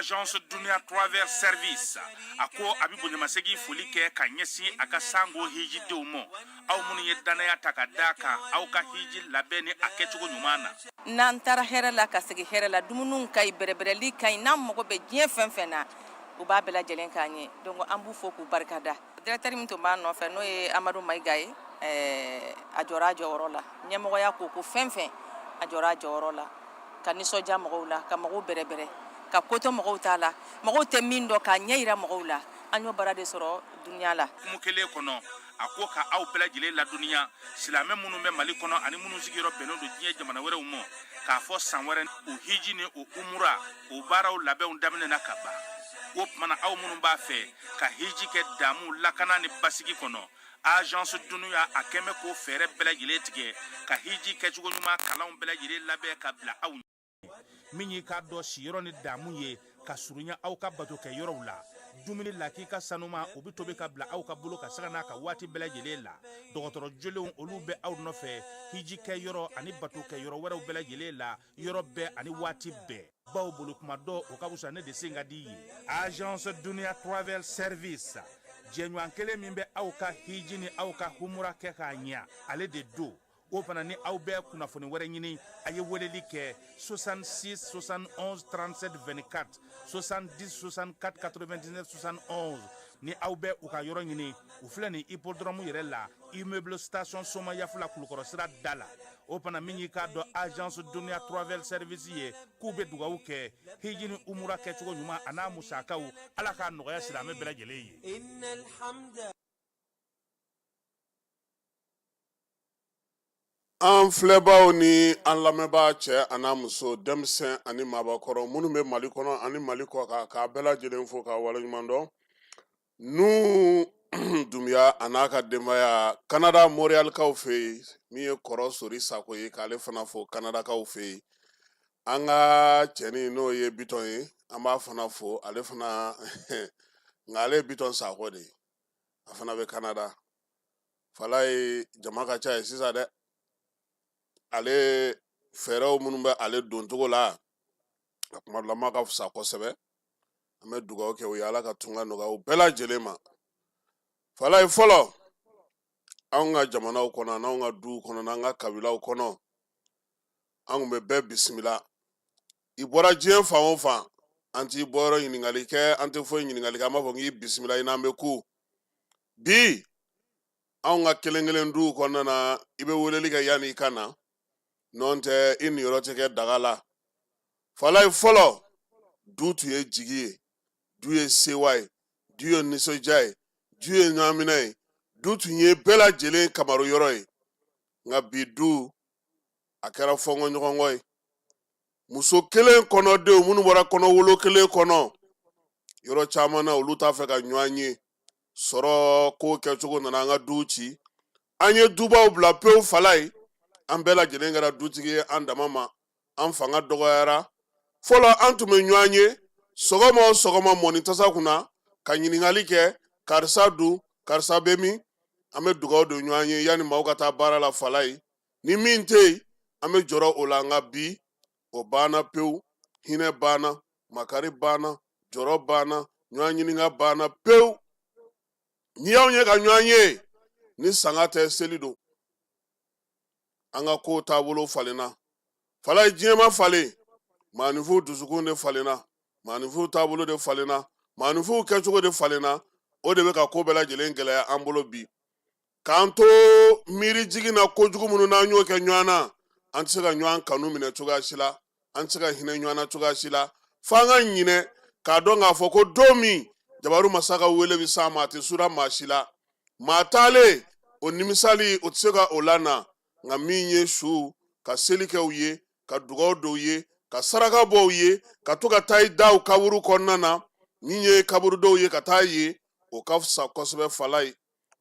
Agence Dunia Travel Service, a ko a bɛ bonyamasegin foli kɛ ka ɲɛsin a ka sango hijidenw ma, aw minnu ye dannaya ta ka d'a kan aw ka hiji labɛn ni a kɛcogo ɲuman na. N'an taara hɛrɛ la ka segin hɛrɛ la, dumuniw ka ɲi, bɛrɛbɛrɛli ka ɲi. N'an mago bɛ diɲɛ fɛn fɛn na, u b'a bɛɛ lajɛlen k'an ye. Donc an b'u fo k'u barika da. Directeur min tun b'a nɔfɛ, n'o ye Amadu Mayiga ye, a jɔra a jɔyɔrɔ la. Ɲɛmɔgɔya ko fɛn fɛn, a jɔra a jɔyɔrɔ la ka nisɔndiya mɔgɔw la, ka mɔgɔw bɛrɛbɛrɛ, ka kotɔ mɔgɔw t'a la, mɔgɔw tɛ min dɔn, k'a ɲɛ yira mɔgɔw la. An y'o baara de sɔrɔ Dunia la. Hukumu kelen kɔnɔ, a ko ka aw bɛɛ lajɛlen ladɔnniya, silamɛ minnu bɛ Mali kɔnɔ ani minnu sigiyɔrɔ bɛnnen don diɲɛ jamana wɛrɛw ma, k'a fɔ san wɛrɛ o hiji ni o umura o baaraw labɛnw daminɛna ka ban. O tuma na, aw minnu b'a fɛ ka hiji kɛ damu, lakana ni basigi kɔnɔ, Agence Dunia a kɛn bɛ k'o fɛɛrɛ bɛɛ lajɛlen tigɛ ka hiji kɛcogo ɲuman kalanw bɛɛ lajɛlen labɛn ka bila aw ɲɛ. Min y'i k'a dɔn siyɔrɔ ni damu ye ka surunya aw ka bato kɛ yɔrɔw la, dumuni lakika sanuma, o bɛ tobi ka bila aw ka bolo ka sanga n'a ka waati bɛɛ lajɛlen la. Dɔgɔtɔrɔ jolenw, olu bɛ aw nɔfɛ hiji kɛ yɔrɔ ani bato kɛ yɔrɔ wɛrɛw bɛɛ lajɛlen la, yɔrɔ bɛɛ ani waati bɛɛ. Baw bolo kuma dɔ, o ka fisa ne de sen ka di ye. Agence Dunia Travel Service, jɛɲɔgɔn kelen min bɛ aw ka hiji ni aw ka humura kɛ k'a ɲɛ, ale de don. O fana ni aw bɛ kunnafoni wɛrɛ ɲini, a ye weleli kɛ 66 71 37 24, 70 64 99 71. Ni aw bɛ u ka yɔrɔ ɲini, u filɛ nin hippodrome yɛrɛ la, immeuble station Somayafula, Kulukɔrɔ sira da la. O fana, min y'i k'a dɔn Agence Dunia Travel Service ye, k'u bɛ dugawu kɛ hiji ni umura kɛcogo ɲuman a n'a musakaw, Ala k'a nɔgɔya silamɛ bɛɛ lajɛlen ye. An filɛbaaw ni an lamɛnbaa, cɛ an'a muso, denmisɛn ani maabakɔrɔ, minnu bɛ Mali kɔnɔ ani Mali kɔ kan, k'a bɛɛ lajɛlen fo k'a waleɲuman dɔn. Nu Dunbiya a n'a ka denbaya Kanada, Montréalkaw fɛ yen, min ye kɔrɔ Sori Sako ye, k'ale fana fo Kanadakaw fɛ yen. An ka cɛnin, n'o ye Bitɔn ye, an b'a fana fo ale fana, nka ale ye Bitɔn Sako de ye, a fana bɛ Kanada. Fala ye jama ka ca ye sisan dɛ. Ale fɛɛrɛw minnu bɛ ale doncogo la, a kumalama ka fisa kosɛbɛ. An bɛ dugawu kɛ u ye, Ala ka tunga nɔgɔya u bɛɛ lajɛlen ma. Fala ye, fɔlɔ anw ka jamanaw kɔnɔ, an'anw ka duw kɔnɔ, n'an ka kabilaw kɔnɔ, an kun bɛ bɛɛ bisimila. I bɔra diɲɛ fan o fan, an t'i bɔyɔrɔ ɲininkali kɛ, an tɛ foyi ɲininkali kɛ, an b'a fɔ k'i bisimila, i n'an bɛ ku. Bi anw ka kelen kelen duw kɔnɔna na, i bɛ weleli kɛ yanni i ka na, n'o tɛ i niyɔrɔ tɛ kɛ daga la. Falaye, fɔlɔ du tun ye jigi ye, du ye sewa ye, du ye nisɔndiya ye, du ye ɲɔgɔnminɛ ye, du tun ye bɛɛ lajɛlen kamaru yɔrɔ ye. Nka bi du a kɛra fɔnkɔɲɔgɔnkɔ ye. Muso kelen kɔnɔdenw minnu bɔra kɔnɔwolo kelen kɔnɔ, yɔrɔ caman na, olu t'a fɛ ka ɲɔgɔn ye. Sɔrɔ ko kɛcogo nana an ka du ci, an ye dubaw bila pewu. Falaye, an bɛɛ lajɛlen kɛra dutigi ye an dama ma, an fanga dɔgɔyara. Fɔlɔ an tun bɛ ɲɔgɔn ye sɔgɔma o sɔgɔma mɔni tasa kunna ka ɲininkali kɛ, karisa dun, karisa bɛ min? An bɛ dugawu don ɲɔgɔn ye yanni maaw ka taa baara la. Falaye, ni min tɛ yen, an bɛ jɔrɔ o la. Nka bi o banna pewu, hinɛ banna, makari banna, jɔrɔ banna, ɲɔgɔn ɲininka banna pewu. N'i y'anw ye ka ɲɔgɔn ye, ni sanga tɛ, seli don. An ka kow taabolo falenna. Falaye, diɲɛ ma falen, maaninfinw dusukun de falenna, maaninfinw taabolo de falenna, maaninfinw kɛcogo de falenna. O de bɛ ka ko bɛɛ lajɛlen gɛlɛya an bolo bi, k'an to miiri jigin na kojugu minnu n'an y'o kɛ ɲɔgɔn na. An tɛ se ka ɲɔgɔn kanu minɛ cogoya si la, an tɛ se ka hinɛ ɲɔgɔn na cogoya si la, f'an ka ɲinɛ k'a dɔn k'a fɔ ko don min jabaru masa ka wele bɛ s'an ma, a tɛ sura maa si la. Maa taalen o nimisali, o tɛ se ka o lana. Nka min ye su ka seli kɛ u ye, ka dugaw don u ye, ka saraka bɔ u ye, ka to ka taa i da u kaburu kɔnɔna na, min ye kaburudow ye, ka taa ye, o ka fisa kosɛbɛ. Falaye,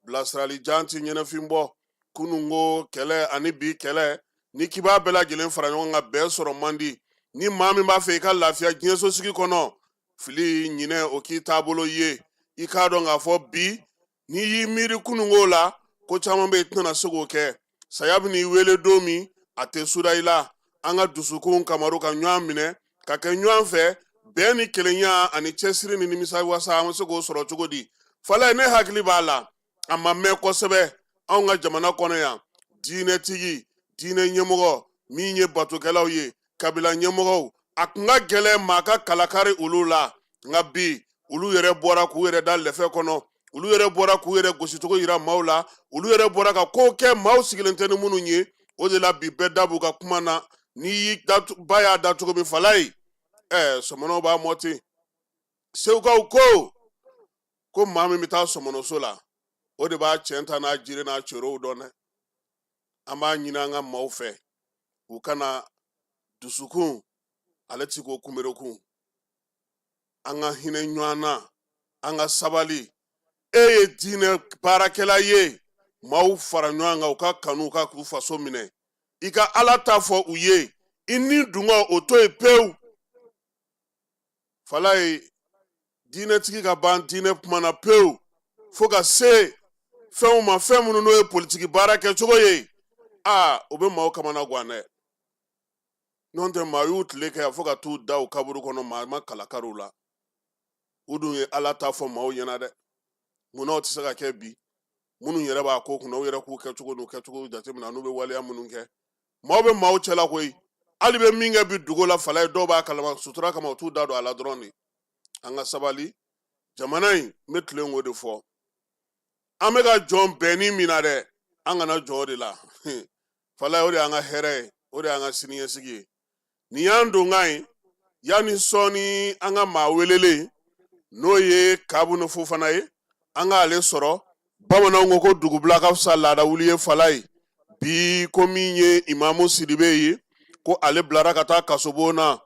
bilasirali jan tɛ ɲɛnafin bɔ. Kununko kɛlɛ ani bi kɛlɛ, ni k'i b'a bɛɛ lajɛlen fara ɲɔgɔn kan, bɛn sɔrɔ man di. Ni maa min b'a fɛ i ka lafiya diɲɛsosigi kɔnɔ, fili ɲinɛ o k'i taabolo ye. I k'a dɔn k'a fɔ bi, n'i y'i miiri kununko la, ko caman bɛ yen, i tɛna se k'o kɛ. Saya bɛ n'i wele don min, a tɛ sura i la. An ka dusukun kamaru ka ɲɔgɔn minɛ ka kɛ ɲɔgɔn fɛ. Bɛn ni kelenya ani cɛsiri ni nimisiwasa, an bɛ se k'o sɔrɔ cogo di? Falaye, ne hakili b'a la, a ma mɛn kosɛbɛ, anw ka jamana kɔnɔ yan, diinɛtigi, diinɛ ɲɛmɔgɔ min ye batokɛlaw ye, kabila ɲɛmɔgɔw, a tun ka gɛlɛn maa ka kalakari olu la. Nka bi, olu yɛrɛ bɔra k'u yɛrɛ da lɛfɛ kɔnɔ, olu yɛrɛ bɔra k'u yɛrɛ gosicogo yira maaw la, olu yɛrɛ bɔra ka kow kɛ maaw sigilen tɛ ni minnu ye. O de la bi, bɛɛ da b'u ka kuma na. N'i y'i ba y'a da cogo min, Falaye, sɔmɔnɔw b'a mɔ ten. Segukaw ko maa min bɛ taa sɔmɔnɔso la, o de b'a cɛn ta n'a jiri n'a cɛrow dɔn dɛ. An b'a ɲini an ka maaw fɛ, u kana dusukun ale ti ko kunberekun. An ka hinɛ ɲɔgɔn na, an ka sabali. E ye diinɛ baarakɛla ye, maaw fara ɲɔgɔn kan, u ka kanu, u ka k'u faso minɛ. I ka Ala ta fɔ u ye, i ni dungɔ o to yen pewu. Falaye, diinɛtigi ka ban diinɛ kuma na pewu fo ka se fɛnw ma, fɛn minnu n'o ye politiki baara kɛcogo ye, aa, o bɛ maaw kamana gan dɛ. N'o tɛ, maa y'u tile kɛ fo ka t'u da u kaburu kɔnɔ, maa ma kalakari u la. U dun ye Ala ta fɔ maaw ɲɛna dɛ. Munna o tɛ se ka kɛ bi? Minnu yɛrɛ b'a ko kunna, u yɛrɛ k'u kɛcogo n'u kɛcogo jateminɛ, n'u bɛ waleya minnu kɛ. Maaw bɛ maaw cɛla koyi. Hali bɛ min kɛ bi dugu la, Falaye, dɔw b'a kalama, sutura kama u t'u da don a la dɔrɔn de. An ka sabali. Jamana in, n bɛ tilen k'o de fɔ, an bɛ ka jɔn bɛnni min na dɛ, an kana jɔn o de la. Falaye, o de y'an ka hɛrɛ ye, o de y'an ka siniɲɛsigi ye. Nin y'an donkan ye. Yanni sɔɔni, an ka maa welelen, n'o ye Kabunu Fofana ye, an k'ale sɔrɔ. Bamananw ko ko dugubila ka fisa laada wuli ye. Falaye, bi ko min ye Imamu Sidibe ye, ko ale bilara ka taa kasobon na.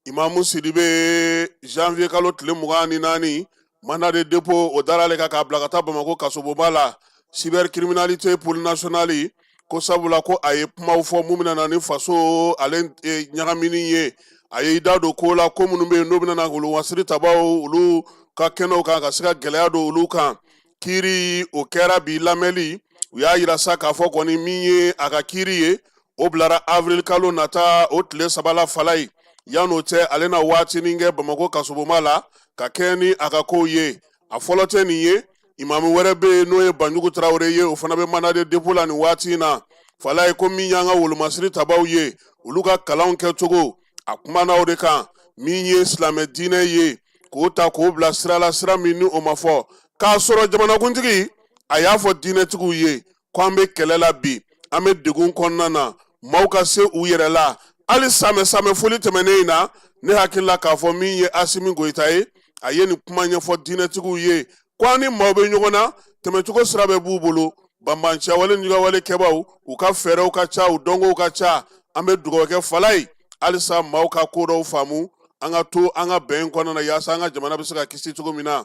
Imamu Sidibe, janvier kalo tile 24, mandat de dépôt o dara ale kan k'a bila ka taa Bamakɔ kasobonba la, cybercriminalité pôle national, ko sabula ko a ye kumaw fɔ mun bɛna na ni faso ale ɲagamini ye. A ye i da don ko la, ko minnu bɛ yen n'o bɛna na wolomasiri tabaw olu ka kɛnɛw kan, ka se ka gɛlɛya don olu kan. Kiiri o kɛra bi lamɛnli. U y'a yira sa k'a fɔ kɔni, min ye a ka kiiri ye, o bilara avril kalo nata o tile 3 la. Falaye, yan'o cɛ, ale na waatinin kɛ Bamakɔ kasobonba la ka kɛɲɛ ni a ka kow ye. A fɔlɔ tɛ nin ye. Imamu wɛrɛ bɛ yen, n'o ye Banjugu Tarawele ye, o fana bɛ mandat de dépôt la nin waati in na. Falaye, ko min y'an ka wolomasiri tabaw ye, olu ka kalanw kɛcogo, a kumana o de kan. Min ye silamɛ diinɛ ye, k'o ta k'o bila sira la, sira min ni o ma fɔ k'a sɔrɔ jamanakuntigi a y'a fɔ diinɛtigiw ye ko an bɛ kɛlɛ la bi, an bɛ degun kɔnɔna na, maaw ka se u yɛrɛ la. Hali samɛ samɛ foli tɛmɛnen in na, ne hakili la k'a fɔ min ye Asimi Goyita ye, a ye nin kuma ɲɛfɔ diinɛtigiw ye ko an ni maaw bɛ ɲɔgɔn na, tɛmɛcogo sira bɛɛ b'u bolo. Banbaanciyawale ni juguyawale kɛbaw, u ka fɛɛrɛw ka ca, u dɔnkow ka ca. An bɛ dugawu kɛ, Falaye, halisa maaw ka ko dɔw faamu, an ka to an ka bɛn kɔnɔna na, yaasa an ka jamana bɛ se ka kisi cogo min na.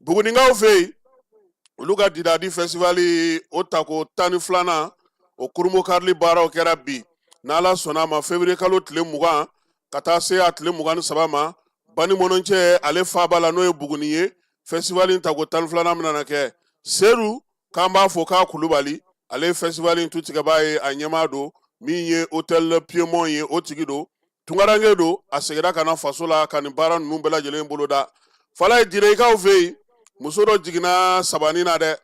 Buguninkaw fɛ yen, olu ka Didadi festival o tako 12nan, o kurunbonkarili baaraw kɛra bi. N'Ala sɔnna a ma, février kalo tile 20 ka taa se a tile 23 ma, Banimɔnɔncɛ ale faaba la, n'o ye Buguni ye, festival in tako 12nan bɛna na kɛ. Sedu k'an b'a fɔ k'a Kulubali, ale ye festival in tutigɛbaa ye, a ɲɛmaa don. Min ye hôtel Piémont ye, o tigi don, tunkaranke don. A seginna ka na faso la ka nin baara ninnu bɛɛ lajɛlen boloda. Falaye, Direkaw fɛ yen, muso dɔ jiginna sabani na dɛ.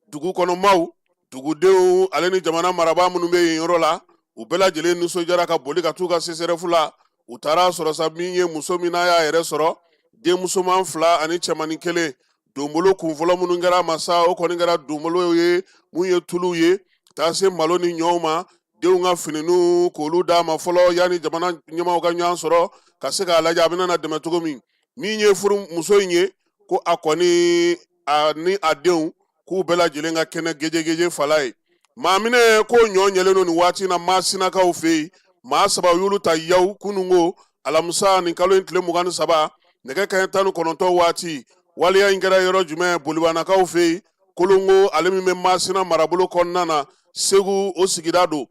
Dugu kɔnɔ maaw, dugudenw, ale ni jamana marabaa minnu bɛ yen yɔrɔ la, u bɛɛ lajɛlen nisɔndiyara ka boli ka t'u ka CSRéf la. U taara sɔrɔ sa, min ye muso min n'a y'a yɛrɛ sɔrɔ denmusoman fila ani cɛmannin kelen. Donbolo kunfɔlɔ minnu kɛra a ma sa, o kɔni kɛra donbolo ye mun ye tuluw ye, taa se malo ni ɲɔw ma, denw ka finiw k'olu d'a ma fɔlɔ, yanni jamana ɲɛmaaw ka ɲɔgɔn sɔrɔ ka se k'a lajɛ a bɛna na dɛmɛ cogo min. Min ye furu muso in ye, ko a kɔni a ni a denw k'u bɛɛ lajɛlen ka kɛnɛ gejegeje. Falaye, maa minɛ ko ɲɔ ɲɛlen don nin waati na Masinakaw fɛ yen. Maa saba y'olu ta yaw kununko alamisa nin kalo in tile 23, nɛgɛ kanɲɛ 19 waati. Waleya in kɛra yɔrɔ jumɛn? Bolibanakaw fɛ yen, Kolongo, ale min bɛ Masina marabolo kɔnɔna na, Segu o sigida don.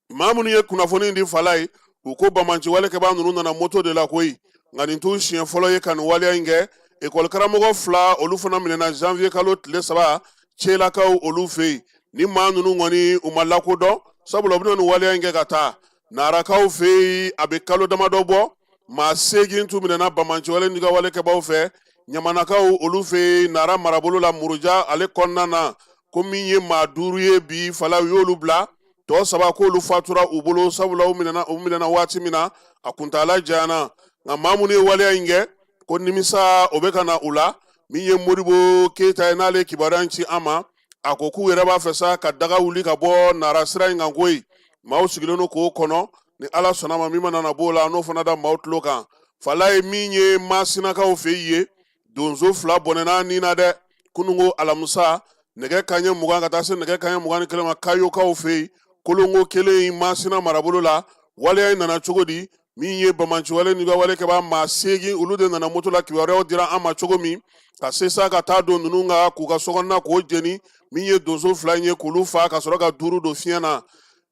Maa minnu ye kunnafoni di, Falaye, u ko banbaanci walekɛbaa ninnu nana moto de la koyi. Nka nin t'u siɲɛ fɔlɔ ye ka nin waleya in kɛ. Ekɔli karamɔgɔ fila, olu fana minɛna janvier kalo tile 3 Celakaw olu fɛ yen. Ni maa ninnu kɔni, u ma lakodɔn, sabula u bɛna nin waleya in kɛ ka taa Narakaw fɛ yen. A bɛ kalo damadɔ bɔ. Maa 8 tun minɛna banbaanciwale ni ka walekɛbaw fɛ Ɲamanakaw olu fɛ yen, Nara marabolo la, Muruja ale kɔnɔna na. Ko min ye maa 5 ye bi fala, u y'olu bila. Tɔ 3, k'olu fatura u bolo, sabula u minɛna waati min na, a kuntaala janyana. Nka maa minnu ye waleya in kɛ, ko nimisa o bɛ ka na u la. Min ye Modibo Keyita ye, n'ale ye kibaruya in ci an ma, a ko k'u yɛrɛ b'a fɛ sa ka daga wuli ka bɔ Nara sira in kan koyi. Maaw sigilen don k'o kɔnɔ. Ni Ala sɔnna ma, min mana na b'o la, n'o fana da maaw tulo kan. Fala ye min ye Masinakaw fɛ yen, donso 2 bɔnɛna ni na dɛ. Kununko alamisa, nɛgɛ kanɲɛ 20 ka taa se nɛgɛ kanɲɛ 21 ma, Kayokaw fɛ yen, kolonko kelen in, Masina marabolo la. Waleya in nana cogo di? Min ye banbaanciwale ni ka wale kɛbaa maa 8, olu de nana moto la, kibaruyaw dira an ma cogo min, ka se sa ka taa don ninnu kan k'u ka sokɔnɔna k'o jeni. Min ye donso 2 in ye, k'olu fa ka sɔrɔ ka 5 don fiɲɛ na.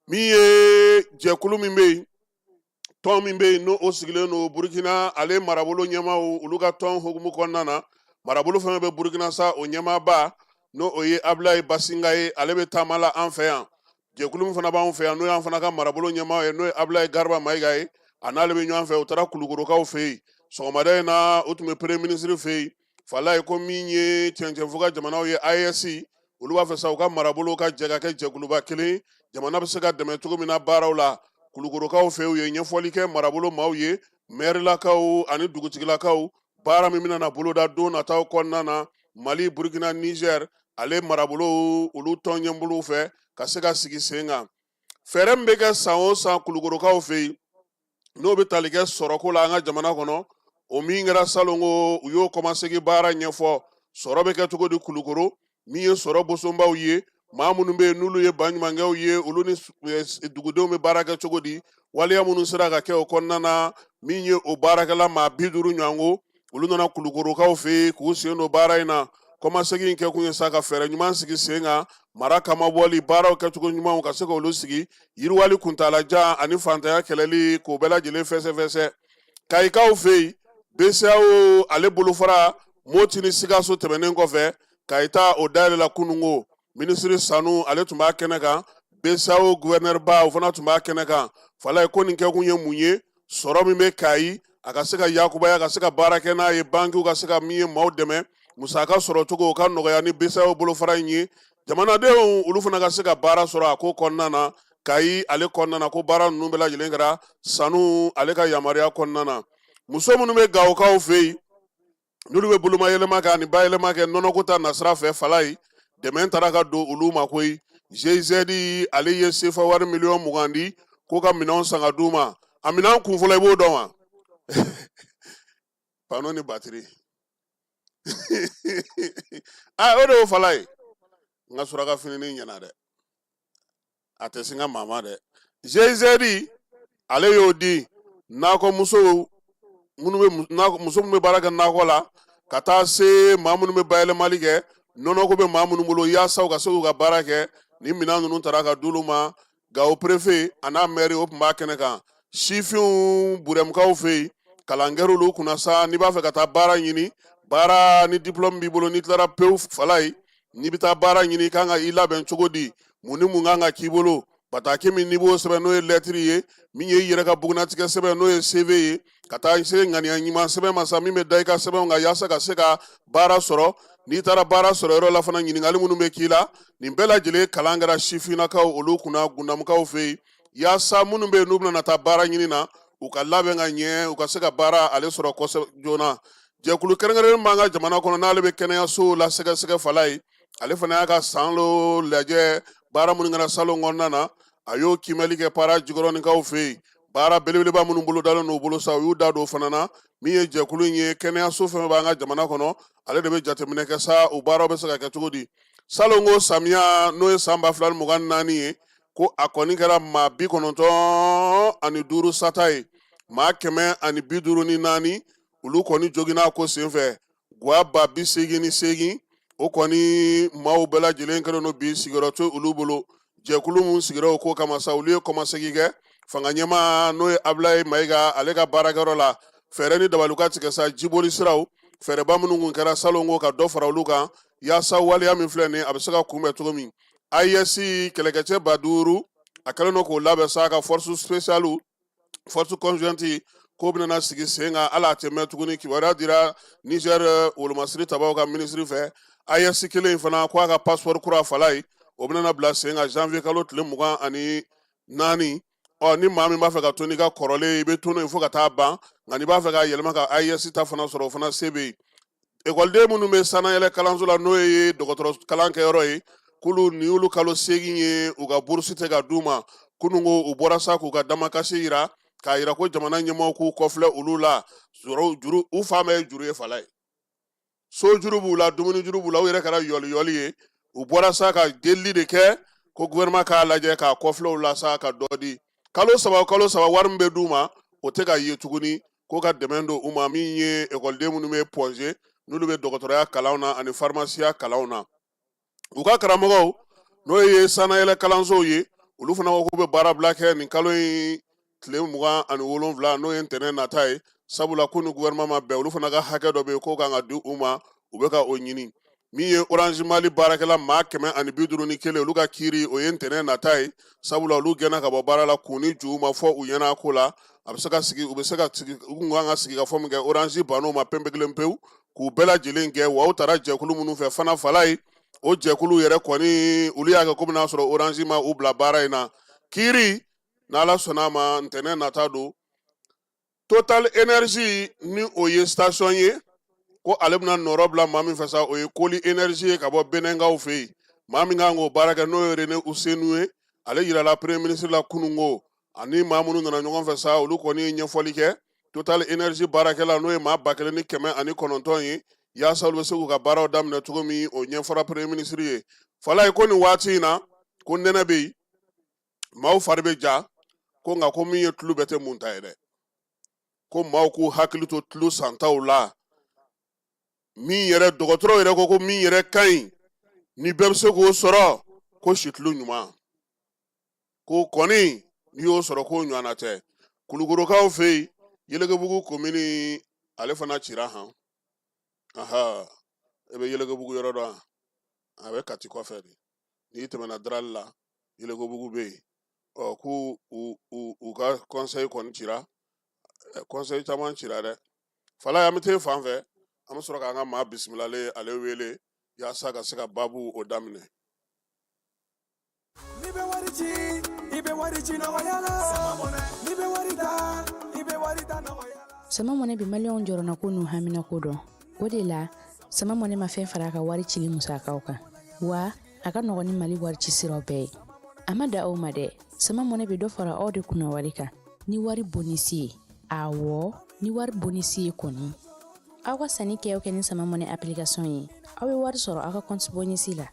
Min ye jɛkulu min bɛ yen, tɔn min bɛ yen, n'o sigilen don Burukina ale marabolo ɲɛmaaw olu ka tɔn hukumu kɔnɔna na, marabolo fɛn bɛ Burukina sa, o ɲɛmaaba, n'o o ye Abulayi Basinga ye, ale bɛ taama la an fɛ yan. Jɛkulu min fana b'anw fɛ yan, n'o y'an fana ka marabolo ɲɛmaa ye, n'o ye Abulayi Garba Mayiga ye, a n'ale bɛ ɲɔgɔn fɛ. U taara Kulukorokaw fɛ yen sɔgɔmada in na, u tun bɛ premier ministre fɛ yen. Fala ye ko min ye cɛncɛnfuga jamanaw ye, AES, olu b'a fɛ sa u ka marabolo ka jɛ ka kɛ jɛkuluba kelen, jamana bɛ se ka dɛmɛ cogo min na baaraw la. Kulukorokaw fɛ, u ye ɲɛfɔli kɛ marabolo maaw ye, mɛrilakaw ani dugutigilakaw, baara min bɛna na boloda don nataw kɔnɔna na Mali, Burukina, Niger ale marabolo olu tɔn ɲɛbolow fɛ ka se ka sigi sen kan. Fɛɛrɛ min bɛ kɛ san o san Kulukorokaw fɛ yen, n'o bɛ tali kɛ sɔrɔko la an ka jamana kɔnɔ, o min kɛra salon ko, u y'o kɔmasegin baara ɲɛfɔ. Sɔrɔ bɛ kɛ cogo di Kulukoro? Min ye sɔrɔ bosonbaw ye, maa minnu bɛ yen n'olu ye baɲumankɛw ye, olu ni dugudenw bɛ baara kɛ cogo di? Waleya minnu sera ka kɛ o kɔnɔna na, min ye o baarakɛla maa 50 ɲɔgɔn, olu nana Kulukorokaw fɛ yen k'u sen don baara in na. Kɔmasegin in kɛkun ye sa ka fɛɛrɛ ɲuman sigi sen kan, mara kamabɔli baaraw kɛcogo ɲumanw ka se k'olu sigi, yiriwali kuntaalajan ani fantanya kɛlɛli, k'o bɛɛ lajɛlen fɛsɛfɛsɛ. Kayikaw fɛ yen, BCEAO ale bolofara Moti ni Sikaso tɛmɛnen kɔfɛ, Kayi ta o dayɛlɛla kununko. Minisiri Sanu, ale tun b'a kɛnɛ kan. BCEAO gouverneur ba, o fana tun b'a kɛnɛ kan. Fala ye ko nin kɛkun ye mun ye? Sɔrɔ min bɛ Kayi, a ka se ka yakubaya, ka se ka baara kɛ n'a ye, bankiw ka se ka min ye maaw dɛmɛ, musaka sɔrɔ cogo o ka nɔgɔya ni BCEAO bolofara in ye, jamanadenw olu fana ka se ka baara sɔrɔ a ko kɔnɔna na. Kayi ale kɔnɔna na, ko baara ninnu bɛɛ lajɛlen kɛra Sanu ale ka yamaruya kɔnɔna na. Muso minnu bɛ Gawokaw fɛ yen, n'olu bɛ boloma yɛlɛma kɛ ani bayɛlɛma kɛ nɔnɔko ta nasira fɛ, fala ye dɛmɛ taara ka don olu ma koyi. GIZ ale ye sefa wari miliyɔn 20 di ko ka minɛnw san ka d'u ma. A minɛn kun fɔlɔ, i b'o dɔn wa? Panneau ni batiri. Aa, o de y'o fala ye. N ka suraka fini ɲɛna dɛ, a tɛ sin ka maa ma dɛ. GIZ ale y'o di nakɔ musow minnu bɛ muso minnu bɛ baara kɛ nakɔ la, ka taa se maa minnu bɛ bayɛlɛmali kɛ, nɔnɔko bɛ maa minnu bolo, yaasa u ka se k'u ka baara kɛ. Ni minɛn ninnu taara ka d'olu ma. Gawo préfet a n'a maire, o tun b'a kɛnɛ kan. Sifinw Burɛmukaw fɛ yen, kalan kɛr'olu kunna sa. N'i b'a fɛ ka taa baara ɲini, baara ni diplôme b'i bolo, n'i tilara pewu, fala ye, n'i bɛ taa baara ɲini, i kan ka i labɛn cogo di? Mun ni mun kan ka k'i bolo? Bataki min n'i b'o sɛbɛn, n'o ye lɛtiri ye, min ye i yɛrɛ ka bugunnatigɛ sɛbɛn, n'o ye CV ye, ka taa se ŋaniya ɲuman sɛbɛn ma sa, min bɛ da i ka sɛbɛnw kan, yaasa ka se ka baara sɔrɔ. N'i taara baara sɔrɔ yɔrɔ la fana, ɲininkali minnu bɛ k'i la, nin bɛɛ lajɛlen kalan kɛra sifinnakaw olu kunna Gundamukaw fɛ yen, yaasa minnu bɛ yen n'u bɛna taa baara ɲini na, u ka labɛn ka ɲɛ, u ka se ka baara ale sɔrɔ kosɛbɛ joona. Jɛkulu kɛrɛnkɛrɛnnen b'an ka jamana kɔnɔ, n'ale bɛ kɛnɛyasow la sɛgɛsɛgɛ, fala ye, ale fana y'a ka san lo lajɛ. Baara minnu kɛra salon kɔnɔna na, a y'o kiimɛli kɛ Para Jikɔrɔnikaw fɛ yen. Baara belebeleba minnu bolodalen n'u bolo sa, u y'u da don o fana na. Min ye jɛkulu in ye, kɛnɛyaso fɛn fɛn b'an ka jamana kɔnɔ, ale de bɛ jateminɛ kɛ sa, o baaraw bɛ se ka kɛ cogo di. Salon ko samiya, n'o ye san 2024 ye, ko a kɔni kɛra maa 95 sata ye, maa 154 olu kɔni joginna ko senfɛ. Gwa 88,000, o kɔni maaw bɛɛ lajɛlen kɛlen don bi sigiyɔrɔ tɛ olu bolo. Jɛkulu min sigira o ko kama sa, olu ye kɔmasegin kɛ fanga ɲɛmaa, n'o ye Abulayi Mayiga, ale ka baarakɛyɔrɔ la. Fɛɛrɛ ni dabaliw ka tigɛ sa, jiboli siraw fɛɛrɛba minnu kun kɛra salon ko, ka dɔ fara olu kan, yaasa waleya min filɛ nin, a bɛ se ka kunbɛn cogo min. AES kɛlɛkɛcɛ 5000, a kɛlen don k'o labɛn sa, ka force spéciale, force conjointe, K'o bɛna sigi sen kan, ala a tɛ mɛn tuguni. Kibaruya dira Niger wolomasiri tabaw ka minisiri fɛ. AES kelen in fana ko a ka passeport kura, Falaye, o bɛna bila sen kan janvier kalo tile 24. Ɔ, ni maa min b'a fɛ ka to n'i ka kɔrɔlen, i bɛ to n'o ye fo ka taa ban, nka n'i b'a fɛ k'a yɛlɛma ka AES ta fana sɔrɔ, o fana se bɛ yen. Ekɔliden minnu bɛ sanayɛlɛ kalanso la, n'o ye dɔgɔtɔrɔ kalan kɛyɔrɔ ye, k'olu ni y'olu kalo 8 ye, u ka burusi tɛ ka d'u ma. Kunun ko u bɔra sa k'u ka damakasi yira, k'a yira ko jamana ɲɛmaaw k'u kɔfilɛ olu la. Juru, u fa bɛɛ ye juru ye, Falaye. So juru b'u la, dumuni juru b'u la, u yɛrɛ kɛra yɔli yɔli ye. U bɔra sa ka delili de kɛ ko gouvernement k'a lajɛ k'a kɔfilɛ u la sa, ka dɔ di. Kalo 3, kalo 3, wari min bɛ d'u ma, o tɛ ka ye tuguni. Ko ka dɛmɛ don u ma. Min ye ekɔliden minnu bɛ Point G, n'olu bɛ dɔgɔtɔrɔya kalanw na ani farimasiya kalanw na, u ka karamɔgɔw, n'o ye sanayɛlɛ kalansow ye, olu fana ko k'u bɛ baarabila kɛ nin kalo in tile 27, n'o ye ntɛnɛn nata ye, sabula ko ni gouvernement ma bɛn, olu fana ka hakɛ dɔ bɛ yen k'o kan ka di u ma, u bɛ ka o ɲini. Min ye Orange Mali baarakɛla maa 151, olu ka kiiri, o ye ntɛnɛn nata ye, sabula olu gɛnna ka bɔ baara la kun ni ju ma fɔ u ɲɛna ko la. A bɛ se ka sigi, u bɛ se ka sigi, u kun kan ka sigi ka fɔ min kɛ, Orange bann'o ma pɛnpɛ kelen pewu k'u bɛɛ lajɛlen gɛn. Wa u taara jɛkulu minnu fɛ fana, Falaye, o jɛkulu yɛrɛ kɔni, olu y'a kɛ komi n'a sɔrɔ Orange ma u bila baara in na. Kiiri, n'Ala sɔnna a ma, ntɛnɛn nata don. Total Energy, ni o ye station ye, ko ale bɛna nɔrɔ bila maa min fɛ sa, o ye Koli Energy ye ka bɔ Benɛnkaw fɛ yen. Maa min kan k'o baara kɛ, n'o ye Rene Usenu ye, ale yirala premier ministre la kununko, ani maa minnu nana ɲɔgɔn fɛ sa, olu kɔni ye ɲɛfɔli kɛ Total Energy baarakɛla, n'o ye maa 1909 ye, yaasa olu bɛ se k'u ka baaraw daminɛ cogo min. O ɲɛfɔra premier ministre ye, Falaye. Ko nin waati in na, ko nɛnɛ bɛ yen, maaw fari bɛ ja, ko nka ko min ye tulu bɛɛ tɛ mun ta ye dɛ, ko maaw k'u hakili to tulu santaw la. Min yɛrɛ dɔgɔtɔrɔw yɛrɛ ko min yɛrɛ ka ɲi ni bɛɛ bɛ se k'o sɔrɔ, ko situlu ɲuman ko kɔni, n'i y'o sɔrɔ, k'o ɲɔgɔnna tɛ. Kulukorokaw fɛ yen, Yelekebugu komini, ale fana cira han. Aha, e bɛ Yelekebugu yɔrɔ dɔn? A bɛ Kati kɔfɛ de, n'i tɛmɛna Darali la, Yelekebugu bɛ yen. Ɔ, k'u u ka conseil kɔni cira, conseil caman cira dɛ, Falaye. An bɛ t'e fan fɛ, an bɛ sɔrɔ k'an ka maa bisimilalen ale wele yaasa ka se ka baabu o daminɛ. N'i bɛ wari ci, i bɛ wari ci nɔgɔya la. N'i bɛ wari ta, i bɛ wari ta nɔgɔya la. Sama Mɔnɛ bɛ Maliyɛnw jɔrɔnako n'u haminako dɔn. O de la, Sama Mɔnɛ ma fɛn fara a ka wari cili musakaw kan, wa a ka nɔgɔn ni Mali wari ci siraw bɛɛ ye. A ma da aw ma dɛ, Sama Mɔnɛ bɛ dɔ fara aw de kunna wari kan ni wari bonisi ye. Awɔ, ni wari bonisi ye kɔni. Aw ka sanni kɛ o kɛ ni Sama Mɔnɛ application ye, aw bɛ wari sɔrɔ aw ka compte bonisi la.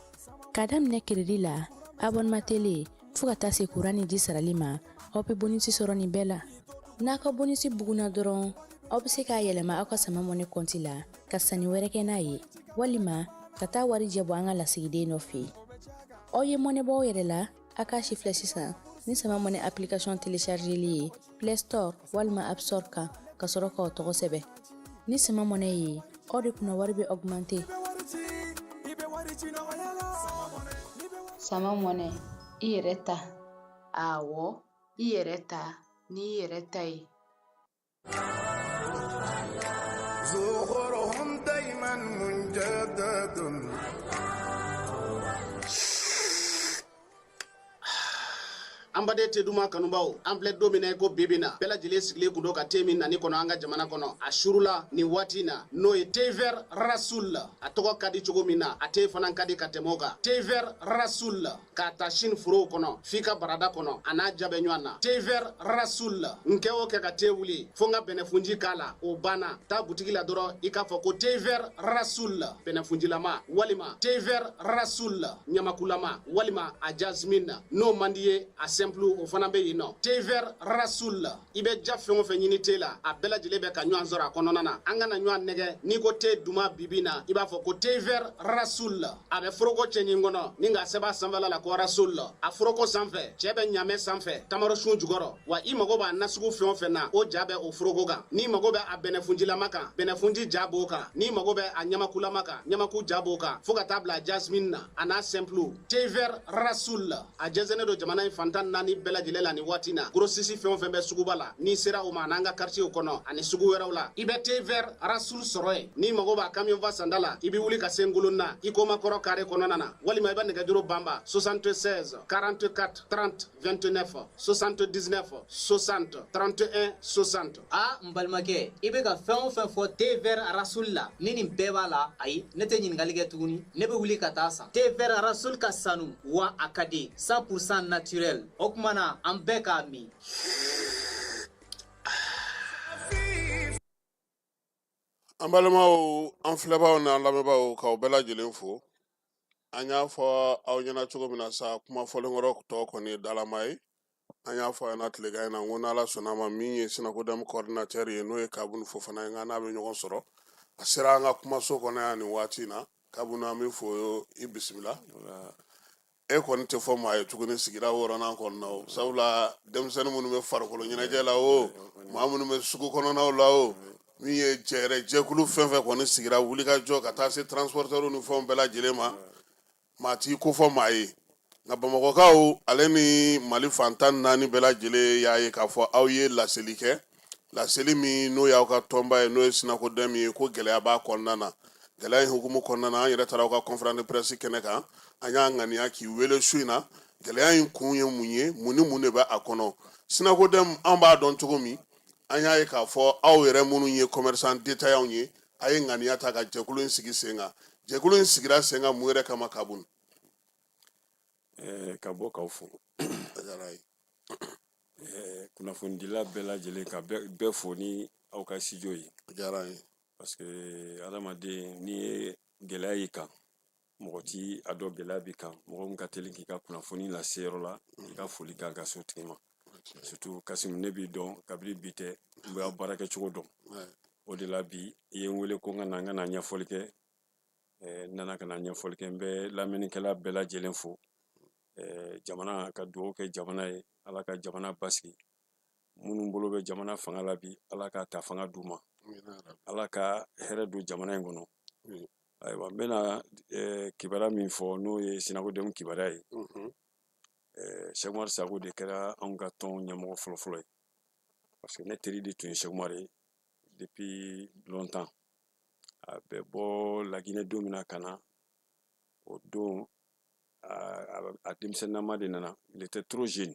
K'a daminɛ crédit la, abonnement télé, fo ka taa se kuran ni ji sarali ma, aw bɛ bonisi sɔrɔ nin bɛɛ la. N'a ka bonisi bugunna dɔrɔn, aw bɛ se k'a yɛlɛma aw ka Sama Mɔnɛ kɔnti la ka sanni wɛrɛ kɛ n'a ye, walima ka taa wari jɛ bɔ an ka lasigiden dɔ fɛ yen. Aw ye mɔnɛ bɔ aw yɛrɛ la, a k'a sifilɛ sisan ni Sama Mɔnɛ application téléchargeli ye Play Store walima App Store kan, ka sɔrɔ k'aw tɔgɔ sɛbɛn. Ni Sama Mɔnɛ ye, aw de kunna wari bɛ augmenter. Sama Mɔnɛ, i yɛrɛ ta. Awɔ, i yɛrɛ ta n'i yɛrɛ ta ye. An baden te duman kanubaw, an filɛ don min na i ko bi bi na, bɛɛ lajɛlen sigilen kun don ka te min nani kɔnɔ an ka jamana kɔnɔ. A surula nin waati in na, n'o ye thé vert Rasoul. A tɔgɔ ka di cogo min na, a te fana ka di ka tɛmɛ o kan. Thé vert Rasoul, k'a ta Chine forow kɔnɔ f'i ka barada kɔnɔ, a n'a ja bɛ ɲɔgɔn na. Thé vert Rasoul, n kɛ o kɛ ka te wuli fo n ka bɛnɛfunji k'a la, o banna. Taa butigi la dɔrɔn, i k'a fɔ ko thé vert Rasoul bɛnɛfunjilama, walima thé vert Rasoul ɲamakulama, walima a jasmine. N'o man di ye, a simple, o fana bɛ yen nɔ. Thé vert Rasoul, i bɛ ja fɛn o fɛn ɲini te la, a bɛɛ lajɛlen bɛ ka ɲɔgɔn sɔrɔ a kɔnɔna na. An kana ɲɔgɔn nɛgɛ, n'i ko te duman bibi na, i b'a fɔ ko thé vert Rasoul. A bɛ foroko cɛɲi kɔnɔ ni k'a sɛbɛn a sanfɛla la ko Rasoul. A foroko sanfɛ, cɛ bɛ ɲamɛ sanfɛ, tamaro sun jukɔrɔ. Wa i mago b'a nasugu fɛn o fɛn na, o ja bɛ o foroko kan. N'i mago bɛ a bɛnɛfunjilama kan, bɛnɛfunji ja b'o kan. N'i mago bɛ a ɲamakulama kan, ɲamaku ja b'o kan, fo ka taa bila jasmine na, a n'a simple. Thé vert Rasoul, a jɛnsɛnnen don jamana in fan 14. 4 bɛɛ lajɛlen la nin waati na. Grossiste fɛn o fɛn bɛ suguba la, n'i sera o ma n'an ka quartier kɔnɔ ani sugu wɛrɛw la, i bɛ thé vert Rasoul sɔrɔ yen. N'i mago b'a camion fa sanda la, i bɛ wuli ka se Ngolonna Ikoma kɔrɔ carré kɔnɔna na, walima i bɛ nɛgɛjuru banba 76 44 30 29 79 60 31 60. A n balimakɛ, i bɛ ka fɛn o fɛn fɔ thé vert Rasoul la, ni nin bɛɛ b'a la, ayi, ne tɛ ɲininkali kɛ tuguni, ne bɛ wuli ka taa san. Thé vert Rasoul ka sanu wa a ka di, 100% naturel. O tuma na an bɛɛ k'a min. An balimaw, an filɛbaaw n'an lamɛnbaaw, k'aw bɛɛ lajɛlen fo. An y'a fɔ aw ɲɛna cogo min na sa, kuma fɔlenkɔrɔ tɔ kɔni ye dalama ye. An y'a fɔ a ɲɛna tilegan in na ko n'Ala sɔnna a ma, min ye Sinakodɛmu coordinateur ye, n'o ye Kabuni Fofana ye, nka n'a bɛ ɲɔgɔn sɔrɔ, a sera an ka kumaso kɔnɔ yan nin waati in na. Kabuni, an bɛ fo, i bisimila. E kɔni tɛ fɔ maa ye tuguni sigida wɔɔrɔnan kɔnɔna o, sabula denmisɛnnin minnu bɛ farikolo ɲɛnajɛ la o, maa minnu bɛ sugu kɔnɔnaw la o, min ye jɛrɛ jɛkulu fɛn fɛn kɔni sigira wulikajɔ ka taa se transporteurs ni fɛnw bɛɛ lajɛlen ma, maa t'i kofɔ maa ye. Nka Bamakɔkaw ale ni Mali fan 14 bɛɛ lajɛlen y'a ye k'a fɔ aw ye laseli kɛ, laseli min n'o y'aw ka tɔnba ye, n'o ye Sinakodɛmu ye, ko gɛlɛya b'a kɔnɔna na. Gɛlɛya in hukumu kɔnɔna na, an yɛrɛ taara aw ka conférence de presse kɛnɛ kan. An y'a ŋaniya k'i wele su in na. Gɛlɛya in kun ye mun ye? Mun ni mun de bɛ a kɔnɔ? Sinakodɛmu, an b'a dɔn cogo min, an y'a ye k'a fɔ aw yɛrɛ minnu ye commerçant détaillant ye, a ye ŋaniya ta ka jɛkulu in sigi sen kan. Jɛkulu in sigira sen kan mun yɛrɛ kama, Kabuni? Ka bɔ k'aw fo, kunnafonidila bɛɛ lajɛlen, ka bɛɛ fo ni aw ka studio ye. Diyara n ye. Parce que adamaden, n'i ye gɛlɛya y'i kan, mɔgɔ ti a dɔn gɛlɛya b'i kan. Mɔgɔ min ka teli k'i ka kunnafoni lase yɔrɔ la, i ka foli kan ka s'o tigi ma. Surtout Kasimu, ne b'i dɔn kabini bi tɛ, n bɛ aw baara kɛcogo dɔn. O de la bi i ye n wele ko n ka na, n ka na ɲɛfɔli kɛ. N nana ka na ɲɛfɔli kɛ. N bɛ lamɛnnikɛla bɛɛ lajɛlen fo. Jamana ka dugawu kɛ jamana ye, Ala ka jamana basigi. Minnu bolo bɛ jamana fanga la bi, Ala ka ta fanga d'u ma, Ala ka hɛrɛ don jamana in kɔnɔ. Ayiwa, n bɛna kibaruya min fɔ, n'o ye Sinakodɛmu kibaruya ye. Sɛki Umaru Sako de kɛra anw ka tɔn ɲɛmɔgɔ fɔlɔfɔlɔ ye, parce que ne teri de tun ye Sɛki Umaru ye depuis longtemps. A bɛ bɔ Laginɛ don min na ka na, o don a denmisɛnninama de nana, il était trop jeune.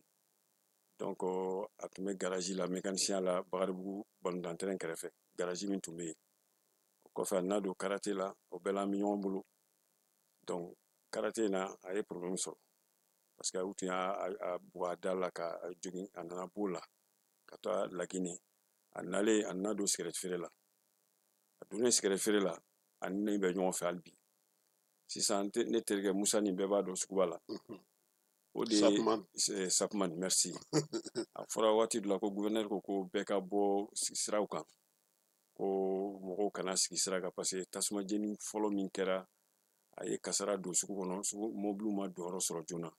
Donc a tun bɛ garage la, mécanicien la, Bakaribugu balontan terrain kɛrɛfɛ, garage min tun bɛ yen. O kɔfɛ, a nana don karate la. O bɛɛ la an bɛ ɲɔgɔn bolo. Donc karate in na, a ye problème sɔrɔ, parce que u tun y'a bugɔ a da la ka jogin. A nana b'o la ka taa Laginɛ. A nalen, a nana don sigɛrɛti feere la. A donnen sigɛrɛti feere la, a ni ne bɛ ɲɔgɔn fɛ hali bi sisan. Ne terikɛ Musa, nin bɛɛ b'a dɔn suguba la, o de ye Sapman, merci. A fɔra waati dɔ la ko gouverneur ko ko bɛɛ ka bɔ siraw kan, ko mɔgɔw kana sigi sira kan, parce que tasuma jeni fɔlɔ min kɛra, a ye kasara don sugu kɔnɔ, sugu mobiliw ma donyɔrɔ sɔrɔ joona.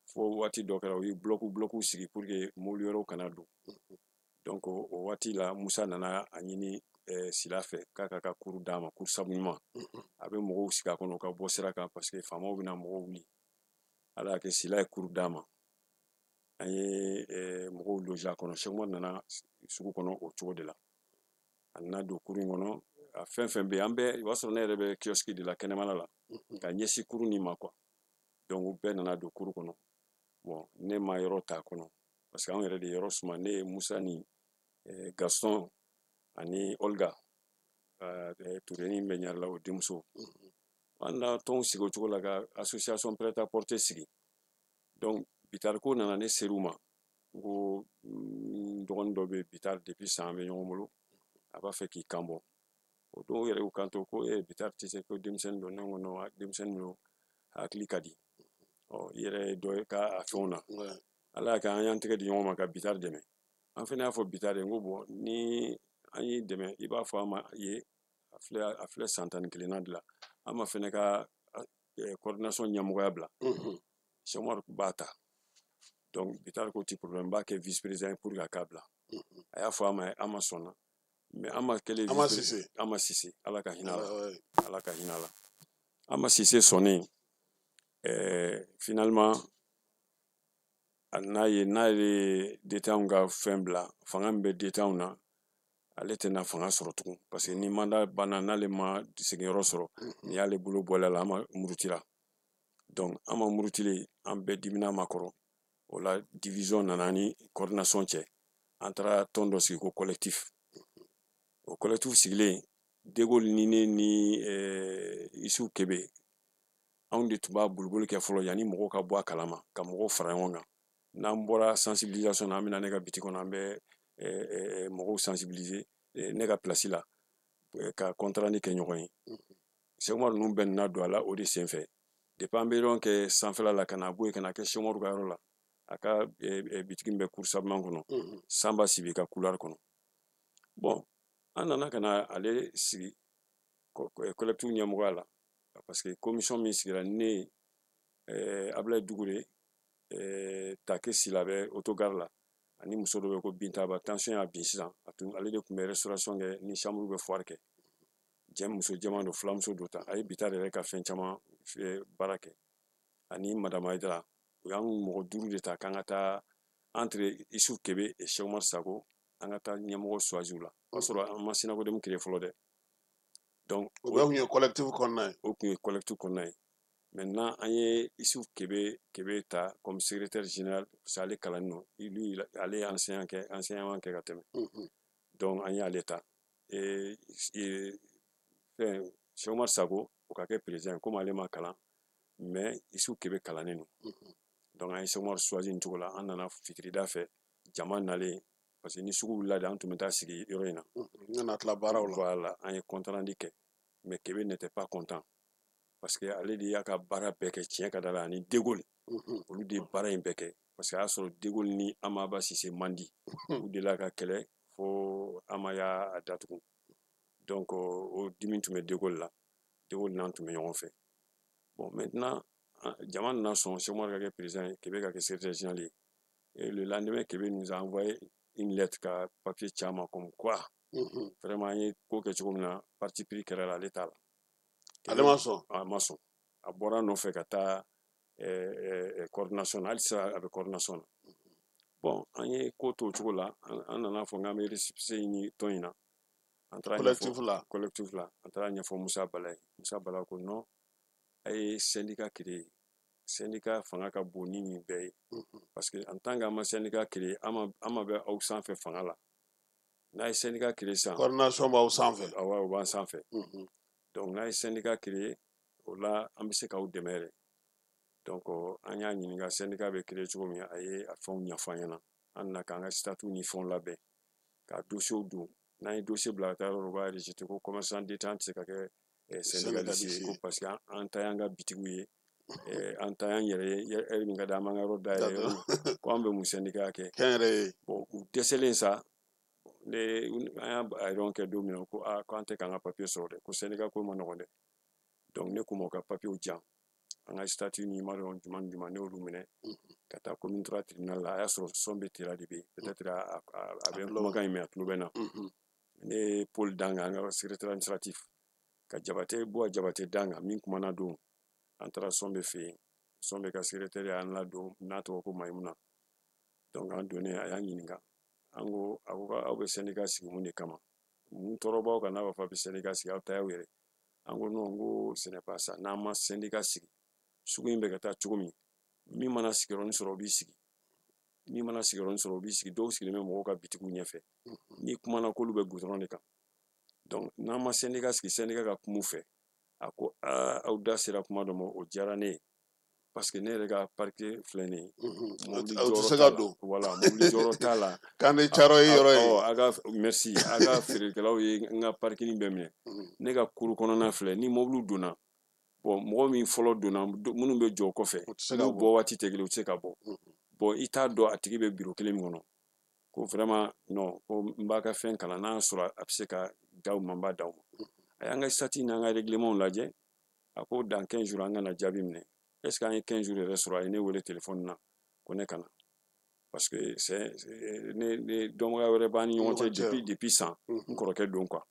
Fo waati dɔ kɛra, u ye bloc bloc sigi pour que mobili wɛrɛw kana don. Donc o waati la, Musa nana a ɲini Sila fɛ k'a ka kuru d'a ma, kuru sabu ɲuman, a bɛ mɔgɔw sigi a kɔnɔ ka bɔ sira kan, parce que faamaw bɛna mɔgɔw wuli. Ala y'a kɛ, Sila ye kuru d'a ma, an ye mɔgɔw loger a kɔnɔ. Sɛki Umaru nana sugu kɔnɔ o cogo de la. A nana don kuru in kɔnɔ, a fɛn fɛn bɛ yen, an bɛɛ, o y'a sɔrɔ ne yɛrɛ bɛ kiosque de la kɛnɛmana la ka ɲɛsin kuru nin ma quoi. Donc u bɛɛ nana don kuru kɔnɔ. Bon, ne ma yɔrɔ ta a kɔnɔ, parce que anw yɛrɛ de ye yɔrɔ suma, ne ye Musa ni Gaston ani Olga Touré bɛ ɲarila, o denmuso. An na tɔnw sigi o cogo la ka association prêt à porter sigi. Donc Bitari ko nana, ne ser'u ma, n ko n dɔgɔnin dɔ bɛ Bitari, depuis san an bɛ ɲɔgɔn bolo, a b'a fɛ k'i kan bɔ. O don yɛrɛ y'u kanto ko e Bitari tɛ se, ko denmisɛnnin don. Ne ko non, denmisɛnnin don, hakili ka di. Ɔ, i yɛrɛ ye dɔ ye k'a fɛnw na. Ala y'a kɛ, an y'an tɛgɛ di ɲɔgɔn ma ka Bitari dɛmɛ. An fana y'a fɔ Bitari ye, n ko bon, ni an y'i dɛmɛ, i b'a fɔ an ma ye, a filɛ san 11nan de la, an ma fɛnɛ ka coordination ɲɛmɔgɔya bila, Sɛki Umaru b'a ta. Donc Bitari ko ti problème, n b'a kɛ vice président pour que a k'a bila. A y'a fɔ an ma, an ma sɔnna. Mais an ma kɛlen Ama Sise. Ama Sise, Ala ka hinɛ la, Ala ka hinɛ la. Ama Sise sɔnnen, finalement N'a ye n'ale ye détaillantw ka fɛn bila, fanga min bɛ détaillantw na, ale tɛna fanga sɔrɔ tugun, parce que ni mandat banna, n'ale ma sigiyɔrɔ sɔrɔ, ni y'ale bolo bɔla la, Ama murutila. Donc Ama murutilen, an bɛɛ dimina ma kɔrɔ. O la, division nana ni coordination cɛ. An taara tɔn dɔ sigi ko collectif. O collectif sigilen, De Gaulle ni ne ni Isu Kebe, anw de tun b'a boliboli kɛ fɔlɔ yanni mɔgɔw ka bɔ a kalama, ka mɔgɔw fara ɲɔgɔn kan. N'an bɔra sensibilisation na, an bɛna ne ka bitiki kɔnɔ, an bɛ mɔgɔw sensibiliser ne ka place la, ka compte rendu kɛ ɲɔgɔn ye. Sɛkumaru ninnu bɛɛ nana don a la o de senfɛ. Depuis an bɛ réunion kɛ sanfɛla la, ka na bɔ yen, ka na kɛ Sɛkumaru ka yɔrɔ la, a ka bitiki bɛ cour sabanan kɔnɔ, Sanba Sibi ka couloir kɔnɔ. Bon, an nana ka na ale sigi collectif ɲɛmɔgɔya la, parce que commission min sigira, ne, Abulayi Dugure, Take Sila bɛ autogare la, ani muso dɔ bɛ ko Bintaba, tension y'a bin sisan. A tun, ale de tun bɛ restauration kɛ ni chambre bɛ foire kɛ. Jɛ muso jɛman don, fulamuso don tan. A ye Bittar yɛrɛ ka fɛn caman baara kɛ. Ani Madame Hayidara, u y'an mɔgɔ duuru de ta k'an ka taa entre Isu Kebe et Cheikh Umar Sako, an ka taa ɲɛmɔgɔ choisi la. O y'a sɔrɔ an ma Synagodem créé fɔlɔ dɛ. Donc o bɛɛ tun ye collectif kɔnɔna ye. O tun ye collectif kɔnɔna ye. Maintenant, an ye Isu Kebe ta comme secrétaire général, parce que ale kalannen don, lui, ale ye enseignant kɛ, enseignement kɛ ka tɛmɛ. Donc an y'ale ta. Et fɛn, Cheikh Umar Sako, o ka kɛ président ye, komi ale ma kalan, mais Isu Kebe kalannen don. Donc an ye Cheikh Umar choisi nin cogo la. An nana fitirida fɛ, jama nalen, parce que ni sugu wulila de, an tun bɛ taa sigi yɔrɔ in na. N nana tila baaraw la. Voilà, an ye compte rendu kɛ, mais Kebe n'était pas content, parce que ale de y'a ka baara bɛɛ kɛ, tiɲɛ ka da la, ani De Gaulle. Olu de ye baara in bɛɛ kɛ, parce que a y'a sɔrɔ De Gaulle ni Amaba Sise man di, u delila ka kɛlɛ fo Ama y'a datugu. Donc o dimi tun bɛ De Gaulle la. De Gaulle n'an tun bɛ ɲɔgɔn fɛ. Bon, maintenant, jama nana sɔn Cheikh Umar ka kɛ président ye, Kebe ka kɛ secrétaire général ye. Et le lendemain, Kebe nous a envoyé une lettre, ka papier caman, comme quoi vraiment an ye ko kɛ cogo min na, parti pris kɛra la, ale t'a la. Ale ma sɔn. A ma sɔn. A bɔra nɔfɛ ka taa coordination na. Halisa a bɛ coordination na. Bon, an ye ko to o cogo la. An nana fɔ k'an bɛ récépissé ɲini tɔn in na. An taara collectif la. Collectif la. An taara ɲɛfɔ Musa Bala ye. Musa Bala ko non, a ye syndicat créé, syndicat fanga ka bon ni nin bɛɛ ye, parce que en tant que an ma syndicat créé, an ma bɛ aw sanfɛ fanga la. N'a ye syndicat créé sisan, coordination b'aw sanfɛ. Awɔ, o b'an sanfɛ. Donc n'a ye syndicat créé, o la an bɛ se k'aw dɛmɛ yɛrɛ. Donc an y'a ɲininka syndicat bɛ créé cogo min. A ye a fɛnw ɲɛfɔ an ɲɛna. An nana k'an ka statut ni fɛnw labɛn, ka dossier don. N'an ye dossier bila ka taa yɔrɔ, u b'a rejeté ko commerçant détaillant tɛ se ka kɛ syndicaliste ye, ko parce que an ta y'an ka bitigiw ye, an ta y'an yɛrɛ ye, heure min ka di an b'an ka yɔrɔ dayɛlɛ, ko an bɛ mun syndicat kɛ? Kɛnyɛrɛ ye. Bon, u dɛsɛlen sa, ne an y'a réunion kɛ don min na, ko aa, ko an tɛ k'an ka papier sɔrɔ dɛ, ko syndicat ko ma nɔgɔn dɛ. Donc ne k'u ma u ka papier di yan, an ka statut ni ma dɔn juma ni juma. Ne y'olu minɛ ka taa commune 3 tribunal la. A y'a sɔrɔ Sɔnbe Tera de bɛ yen, peut-être a bɛ kumakan in mɛn, a tulo bɛ n na. Ne ye Paul Danga, an ka secrétaire administratif, ka Jabate bɔ, Jabate Danga min kumana don. An taara Sɔnbe fɛ yen. Sɔnbe ka secrétaire y'an ladon, n'a tɔgɔ ko Mayimuna. Donc an donnen, a y'an ɲininka. An ko, a ko aw bɛ syndicat sigi mun de kama? Mun tɔɔrɔ b'aw kan n'a b'a fɔ a bɛ syndicat sigi, aw ta y'aw yɛrɛ? An ko non, ko ce n'est pas ça. N'an ma syndicat sigi, sugu in bɛ ka taa cogo min, min mana sigiyɔrɔnin sɔrɔ, o b'i sigi, min mana sigiyɔrɔnin sɔrɔ, o b'i sigi. Dɔw sigilen bɛ mɔgɔw ka bitigiw ɲɛfɛ, n'i kumana k'olu bɛ goudron de kan. Donc n'an ma syndicat sigi, syndicat ka kuma u fɛ. A ko aa, aw da sera kuma dɔ ma, o diyara ne ye, parce que ne yɛrɛ ka parquet filɛ nin ye, mobili aw tɛ jɔyɔrɔ se t'a ka la. Don. Voilà, mobili jɔyɔrɔ t'a la. K'an de caro ye yɔrɔ ye. A ka merci, a ka feerekɛlaw ye n ka parking bɛɛ minɛ. Ne ka cour kɔnɔna filɛ, ni mobili donna, bon, mɔgɔ min fɔlɔ donna, minnu bɛ jɔ o kɔfɛ, U tɛ se ka n'u bɔ. Bɔ waati tɛ kelen, u tɛ se ka bɔ. Bon, i t'a dɔn a tigi bɛ biro kelen min kɔnɔ. Ko vraiment non, ko n b'a ka fɛn kalan, n'a y'a sɔrɔ a bɛ se ka d'aw ma, n b'a d'aw ma. A y'an ka statut n'an ka règlement lajɛ. A ko dans 15 jours, an ka na jaabi minɛ. Est ce que an ye 15 jours yɛrɛ sɔrɔ? A ye ne wele téléphone na ko ne ka na, parce que c'est ne dɔnbaga wɛrɛ b'an ni ɲɔgɔn cɛ depuis san, n kɔrɔkɛ don quoi.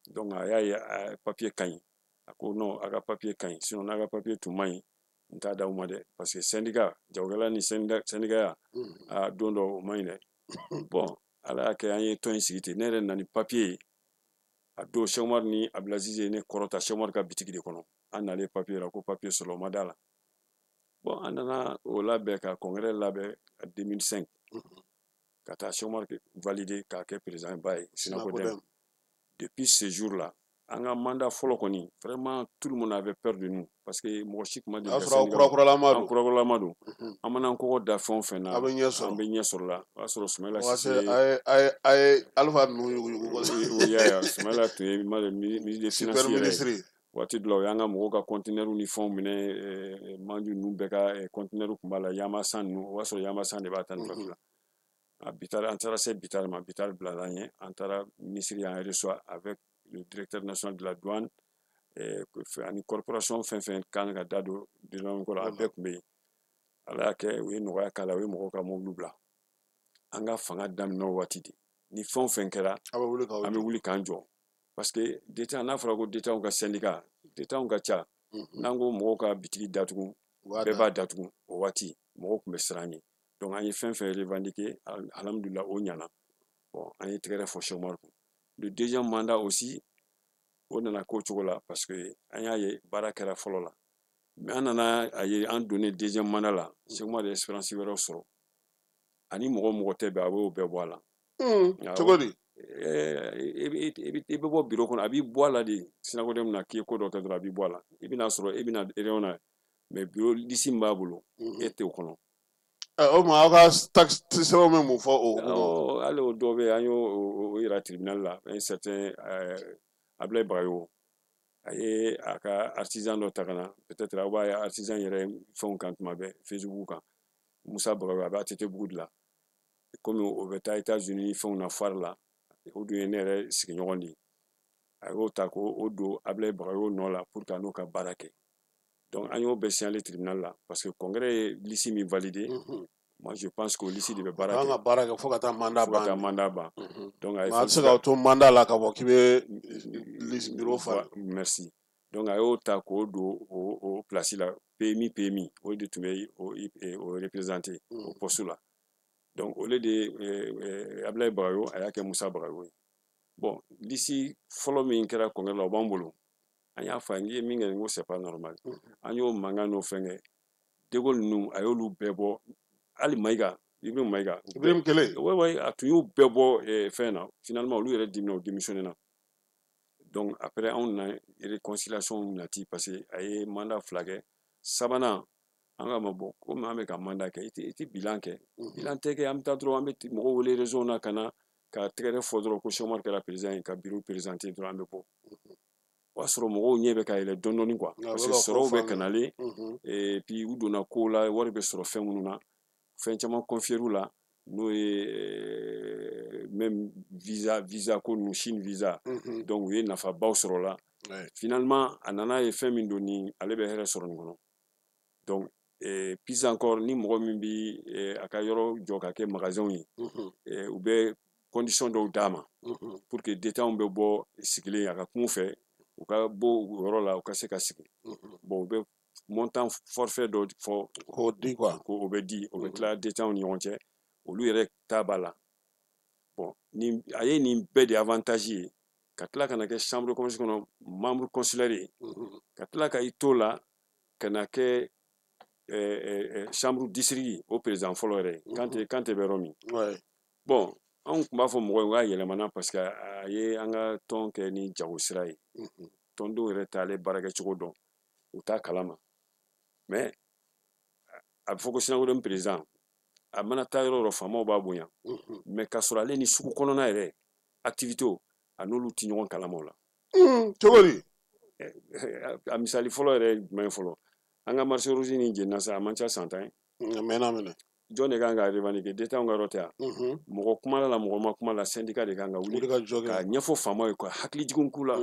Donc a y'a ye a papier ka ɲi. A ko non, a ka papier ka ɲi, sinon n'a ka papier tun man ɲi. N t'a d'aw ma dɛ, parce que syndicat, jagokɛla ni syndicaya, a don dɔ o man ɲi dɛ. Bon, Ala y'a kɛ an ye tɔn in sigi ten. Ne yɛrɛ nana ni papier ye a don. Cheikh Umar ni Abdulaziz ye ne kɔrɔta Cheikh Umar ka bitigi de kɔnɔ. An nalen papier la ko papier sɔrɔ, o ma da la. Bon, an nana o labɛn ka congrès labɛn 2005 ka taa Cheikh Umar valider k'a kɛ président ba ye Synacoden. Depuis ce jour là, an ka mandat fɔlɔ kɔni, vraiment, tout le monde avait peur de nous, parce que mɔgɔ si tun ma deli ka sɔrɔ kurakuralama don, kurakuralama don. An mana an kɔgɔ da fɛn o fɛn na, a bɛ ɲɛ sɔrɔ, an bɛ ɲɛ sɔrɔ la. O y'a sɔrɔ Sumayila Sise, a ye Alpha ninnu yuguyugu kosɛbɛ. Y'a ye, Sumayila tun ye ministre des finances yɛrɛ ye waati dɔ la. O y'an ka mɔgɔw ka conteneur ni fɛnw minɛ, manju ninnu bɛɛ ka conteneur tun b'a la, Yamasan ninnu. O y'a sɔrɔ Yamasan de b'a ta ni fɛn. A Bitari, an taara se Bitari ma, Bitari bilala an ɲɛ. An taara, ministre y'an reçoit avec le directeur national de la douane ani corporation fɛn fɛn kan ka da don dédouanement ko la, a bɛɛ tun bɛ yen. Ala y'a kɛ u ye nɔgɔya k'a la, u ye mɔgɔw ka mobili bila. An ka fanga daminɛ o waati de, ni fɛn o fɛn kɛra, an bɛ wuli k'an jɔ, parce que détaillant, n'a fɔra ko détaillant ka syndicat, détaillant ka ca. N'an ko mɔgɔw ka bitigi datugu, bɛɛ b'a datugu. O waati mɔgɔw tun bɛ siran an ɲɛ. Donc an ye fɛn fɛn revendiquer, alhamdulillah, o ɲɛna. Bon, an ye tɛgɛrɛ fɔ Cheikh Umar kun. Le deuxième mandat aussi, o nana k'o cogo la, parce que an y'a ye baara kɛra fɔlɔ la, mais an nana a ye an donnen deuxième mandat la, Cheikh Umar ye expérience wɛrɛw sɔrɔ ani mɔgɔ mɔgɔ tɛ bɛn, a b'o bɛɛ bɔ a la. Cogo di? I bɛ bɔ bureau kɔnɔ, a b'i bɔ a la de. Synacoden na k'i ye ko dɔ kɛ dɔrɔn, a b'i bɔ a la. I bɛna sɔrɔ e bɛna réunion na, mais bureau liste min b'a bolo, e t'o kɔnɔ. O ma aw ka taxe sɛbɛnw bɛ mun fɔ o hukumu kɔnɔ? Hali o dɔw bɛ yen, an y'o o yira tribunal la. Un certain Ablaye Bagayogo, a ye a ka artisan dɔ ta ka na, peut-être aw b'a ye artisan yɛrɛ fɛnw kan tuma bɛɛ Facebook kan, Musa Bagayogo, a bɛ ATT bugu de la. Komi o bɛ taa États-Unis ni fɛnw na foire la, o dun ye ne yɛrɛ sigiɲɔgɔn de ye, a y'o ta k'o o don Ablaye Bagayogo nɔ la pour que a n'o ka baara kɛ. Donc an y'o bɛɛ signaler tribunal la, parce que congrès ye liste min validé, moi je pense que o liste de bɛ baara kɛ, kan ka baara kɛ fo ka taa mandat ban, fo ka taa mandat ban. Donc a ye, a tɛ se k'aw to mandat la k'a fɔ k'i bɛ liste bureau falen. Merci. Donc a y'o ta k'o don o place la, PMI, PMI o de tun bɛ o représenter o poste la. Donc au lieu de Ablaye Bagayogo, a y'a kɛ Musa Bagayogo ye. Bon, liste fɔlɔ min kɛra congrès la, o b'an bolo. An y'a fɔ a ye, n'i ye min kɛ, n ko c'est pas normal. An y'o mankan n'o fɛn kɛ. De Gaulle ninnu, a y'olu bɛɛ bɔ, hali Mayiga, Ibrahim Mayiga. Ibrahim kelen. Oui oui, a tun y'u bɛɛ bɔ fɛn na. Finalement olu yɛrɛ dimina, u démissionné na. Donc après anw na réconciliation nati, parce que a ye mandat 2 kɛ. Sabanan, an k'a ma, bɔ komi an bɛ ka mandat kɛ, i tɛ bilan kɛ, bilan tɛ kɛ. An bɛ taa dɔrɔn, an bɛ mɔgɔw wele réseau na ka na ka tɛgɛrɛ fɔ dɔrɔn ko Cheikh Umar kɛra président ye, ka bureau présenter dɔrɔn, an bɛ bɔ. O y'a sɔrɔ mɔgɔw ɲɛ bɛ ka yɛlɛ dɔɔni dɔɔni quoi, parce que sɔrɔw bɛ ka nalen, et puis u donna kow la, wari bɛ sɔrɔ fɛn minnu na, fɛn caman confier la, n'o ye même visa ko ninnu, Chine visa. Donc u ye nafabaw sɔrɔ la. Finalement a nana ye fɛn min don ni ale bɛ hɛrɛ sɔrɔ nin kɔnɔ. Donc plus encore, ni mɔgɔ min bi a ka yɔrɔ jɔ ka kɛ magasin ye, u bɛ condition dɔw d'a ma pour que détaillants bɛ bɔ sigilen a ka kun fɛ, u ka bɔ o yɔrɔ la, u ka se ka sigi. Bon, u bɛ montant forfait dɔ fɔ. K'o di quoi. Ko o bɛ di, o bɛ tila détaillants ni ɲɔgɔn cɛ, olu yɛrɛ ta b'a la. Bon, ni a ye nin bɛɛ de avantage ye, ka tila ka na kɛ chambre de commerce kɔnɔ membre consulaire ye, ka tila ka i t'o la ka na kɛ chambre district o président fɔlɔ yɛrɛ ye, Kante, Kante bɛ yɔrɔ min. Bon, anw tun b'a fɔ mɔgɔw ye k'a yɛlɛmana, parce que a ye an ka tɔn kɛ ni jago sira ye. Tɔndenw yɛrɛ t'ale baarakɛcogo dɔn, u t'a kalama, mais a bɛ fɔ ko Synacoden président, a mana taa yɔrɔ o yɔrɔ, faamaw b'a bonya, mais k'a sɔrɔ ale ni sugu kɔnɔna yɛrɛ activité, a n'olu ti ɲɔgɔn kalama o la. Cogo di? A misali fɔlɔ yɛrɛ ye jumɛn ye fɔlɔ? An ka marché rouge ni jenina sa, a man ca san 10 ye. A mɛnna minɛ. Jɔn de kan ka revendiquer? Détaillant ka yɔrɔ tɛ yan. Mɔgɔ kuma la, mɔgɔ ma kuma la, syndicat de kan ka wuli ka jɔ k'a ɲɛfɔ faamaw ye, ka hakilijigin k'u la.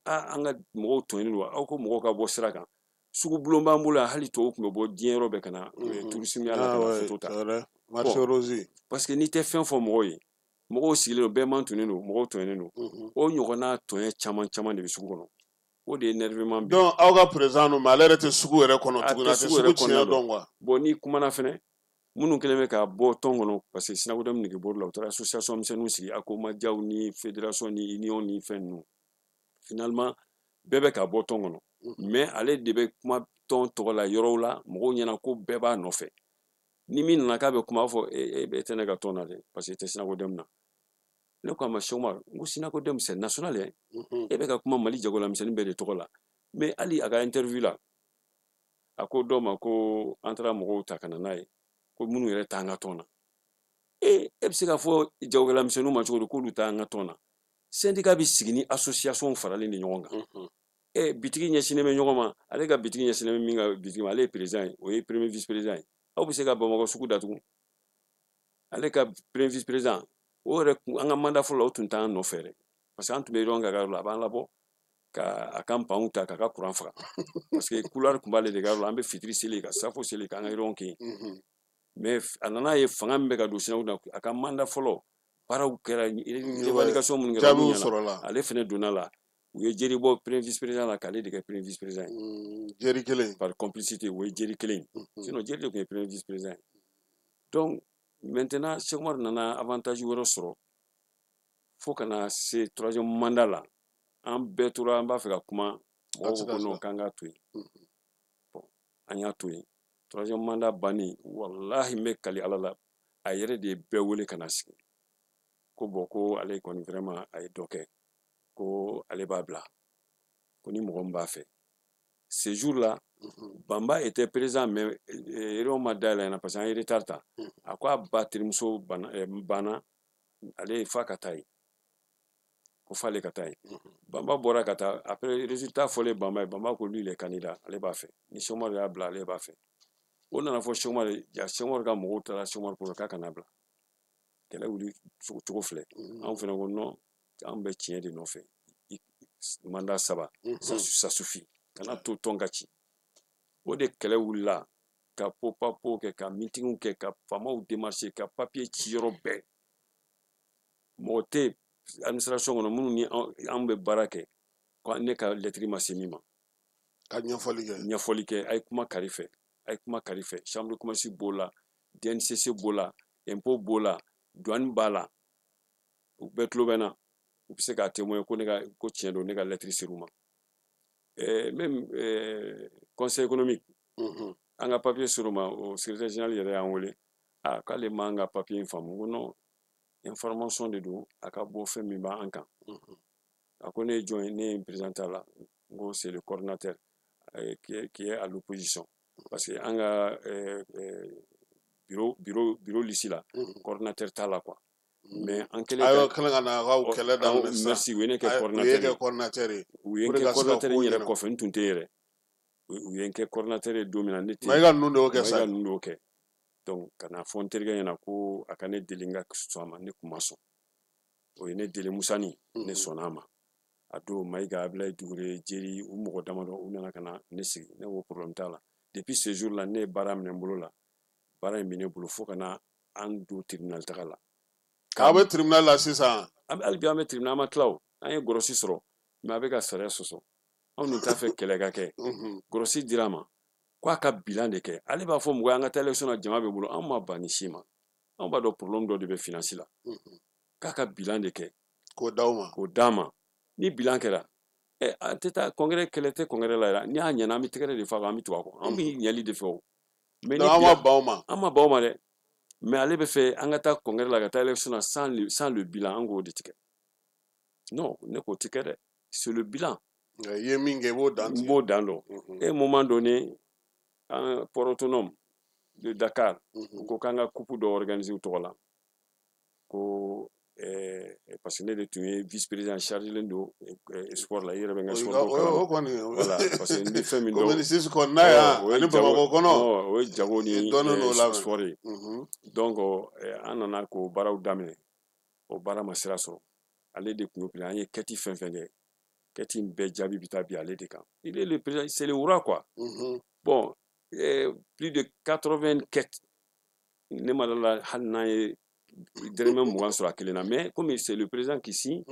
A an ka mɔgɔw tɔɲɔnen don, aw ko mɔgɔw ka bɔ sira kan. Sugu bulon b'an bolo yan, hali tubabu tun bɛ bɔ diɲɛ yɔrɔ bɛɛ ka na tourisme ya la, ka na photo ta. Marché rouge. Parce que n'i tɛ fɛn fɔ mɔgɔw ye, mɔgɔw sigilen don, bɛɛ man tunnen don, mɔgɔw tɔɲɔnen don. O ɲɔgɔnna tɔɲɛ caman caman de bɛ sugu kɔnɔ. O de ye énervement bi. Donc aw ka président don, mais ale yɛrɛ tɛ sugu yɛrɛ kɔnɔ tuguni, a tɛ sugu tiɲɛ dɔn quoi. Bon, n'i kumana fɛnɛ, minnu kɛlen bɛ ka bɔ tɔn kɔnɔ, parce que Synagodem nege bɔr'u la, u taara association misɛnninw sigi, Akomajaw ni fédération ni union ni fɛn ninnu. Finalement bɛɛ bɛ ka bɔ tɔn kɔnɔ, mais ale de bɛ kuma tɔn tɔgɔ la yɔrɔw la, mɔgɔw ɲɛna ko bɛɛ b'a nɔfɛ. Ni min nana k'a bɛ kuma, a b'a fɔ e e tɛ ne ka tɔn na dɛ, parce que e tɛ Synagodem na. Ne ko a ma, Cheikh Umar, n ko Synagodem c'est national ye, e bɛ ka kuma Mali jagolamisɛnnin bɛɛ de tɔgɔ la. Mais hali a ka interview la, a ko dɔw ma ko an taara mɔgɔw ta ka na n'a ye, ko minnu yɛrɛ t'an ka tɔn na. E bɛ se k'a fɔ jagokɛlamisɛnninw ma cogo di k'olu t'an ka tɔn na? Syndicat bɛ sigi ni association faralen de ɲɔgɔn kan. Bitigi ɲɛsinnen bɛ ɲɔgɔn ma, ale ka bitigi ɲɛsinnen bɛ min ka bitigi ma, ale ye président ye, o ye premier vice président ye. Aw bɛ se ka Bamakɔ sugu datugu? Ale ka premier vice président o yɛrɛ, an ka mandat fɔlɔ la, o tun t'an nɔfɛ dɛ, parce que an tun bɛ yɔrɔ ka yɔrɔ la, a b'an labɔ ka a ka panw ta k'a ka kuran faga, parce que couloir tun b'ale de ka yɔrɔ la. An bɛ fitiri seli ka safo seli k'an ka yɔrɔ kɛ yen. Mais a nana ye fanga min bɛ ka don Sinaku na, a ka mandat fɔlɔ baaraw kɛra, revendication minnu kɛra, jaabiw sɔrɔla. Ale fɛnɛ donna la, u ye Jeri bɔ premier vice président la k'ale de kɛ premier vice président ye. Jeri kelen. Par complicité, o ye Jeri kelen ye, sinon Jeri de tun ye premier vice président ye. Donc maintenant Cheikh Umar nana avantage wɛrɛ sɔrɔ fo ka na se troisième mandat la. An bɛɛ tora an b'a fɛ ka kuma, mɔgɔw ko non, k'an k'a to yen. Bon, an y'a to yen. Troisième mandat bannen, walahi, n bɛ kali Ala la, a yɛrɛ de ye bɛɛ wele ka na sigi ko bon, ko ale kɔni vraiment a ye dɔ kɛ, ko ale b'a bila, ko ni mɔgɔ min b'a fɛ. Ce jour là, Bamba était présent, mais réunion ma dayɛlɛ ɲɛna parce que an ye retard ta. A ko a ba terimuso banna, ale f'a ka taa yen, ko f'ale ka taa yen. Bamba bɔra ka taa. Après résultat fɔlen Bamba ye, Bamba ko lui il est candidat, ale b'a fɛ ni Cheikh Umar y'a bila, ale b'a fɛ. O nana fɔ Cheikh Umar ye, ja Cheikh Umar ka mɔgɔw taara Cheikh Umar kɔrɔ k'a kana bila. Kɛlɛ wuli cogo filɛ. Anw fana ko non, an bɛ tiɲɛ de nɔfɛ. Mandat saba, ça suffit, kana to tɔn ka ci. O de kɛlɛ wulila ka popapo kɛ, ka meetingw kɛ, ka faamaw démarcher, ka papier ci yɔrɔ bɛɛ. Mɔgɔ tɛ administration kɔnɔ minnu ni an bɛ baara kɛ ko ne ka lettre ma se min ma. Ka ɲɛfɔli kɛ. Ɲɛfɔli kɛ, a ye kuma kari fɛ, a ye kuma kari fɛ. Chambre de commerce b'o la, DNCC b'o la, impôt b'o la, douane b'a la, u bɛɛ tulo bɛ n na, u bɛ se k'a témoigner ko ne ka ko tiɲɛ don, ne ka lettre ser'u ma. Même conseil économique, an ka papier ser'u ma, o secrétaire général yɛrɛ y'an wele, a k'ale m'an ka papier in faamu. Ko non, information de don, a ka bɔ fɛn min b'an kan. A ko ne ye jɔn ye? Ne ye n présenté a la, n ko c'est le coordinateur qui est à l'opposition, parce que an ka bureau liste la, coordinateur t'a la quoi. Mais an kɛlen Ayiwa, kɛlen ka na aw kɛlɛ daminɛ sisan. Merci, u ye ne kɛ U ye coordinateur kɛ coordinateur ye. U ye n kɛ coordinateur n yɛrɛ kɔfɛ, n tun tɛ yɛrɛ. U ye n kɛ coordinateur ye don min na, ne tɛ. Mayiga ninnu de y'o kɛ sa. Mayiga ninnu de y'o kɛ. Donc ka na fɔ n terikɛ ɲɛna ko a ka ne deli n ka sɔn a ma, ne kun ma sɔn. O ye ne deli Musani, ne sɔnna a ma. A don Mayiga, Abilaye Dugure, Jeri, u mɔgɔ damadɔ, u nana ka na ne sigi. Ne ko problème t'a la. Depuis ce jour là, ne ye baara minɛ n bolo la, baara in bɛ ne bolo fo ka na an don tribunal taga la. K'aw bɛ tribunal la sisan? Hali bi an bɛ tribunal, an ma tila o. An ye gɔrɔsi sɔrɔ, mais a bɛ ka sariya sɔsɔ. Anw dun t'a fɛ kɛlɛ ka kɛ. Gɔrɔsi dira a ma ko a ka bilan de kɛ. Ale b'a fɔ mɔgɔ ye an ka taa élection na, jama bɛ bolo. Anw ma ban ni si ma, anw b'a dɔn problème dɔ de bɛ finance la, k'a ka bilan de kɛ. K'o d'aw ma. K'o d'a ma. Ni bilan kɛra, an tɛ taa congrès, kɛlɛ tɛ congrès la yɛrɛ. Ni a ɲɛna, an bɛ tɛgɛrɛ de fɔ a kan, an bɛ tugu a kɔ, an bɛ ɲɛli de fɛ o. Mais ni an ma ban o ma. An ma ban o ma dɛ, mais ale bɛ fɛ an ka taa congrès la, ka taa élection na sans le bilan. An k'o de tigɛ. Non, ne k'o ti kɛ dɛ, c'est le bilan. I ye min kɛ, i b'o dan. N b'o dan dɔn. E moment donné, an port autonome de Dakar, u ko k'an ka coupe dɔ organiser u tɔgɔ la, ko parce que ne de tun ye vice président chargé don sport la. I yɛrɛ bɛ n ka sport ko kalama. O kɔni. Voilà, parce que n bɛ fɛn min dɔn. Commune 6 kɔnɔna yan ani Bamakɔ kɔnɔ. O ye jago ni sport ye. Donc an nana k'o baaraw daminɛ, o baara ma sira sɔrɔ. Ale de tun ye président. An ye quête fɛn fɛn kɛ, quête in bɛɛ jaabi bɛ taa bi ale de kan. Il est le président, c'est le roi quoi. Bon, plus de 80 quêtes, ne ma dala hali n'an ye dɛrɛmɛ 20 sɔrɔ a kelen na. Mais comme c'est le président qui signe,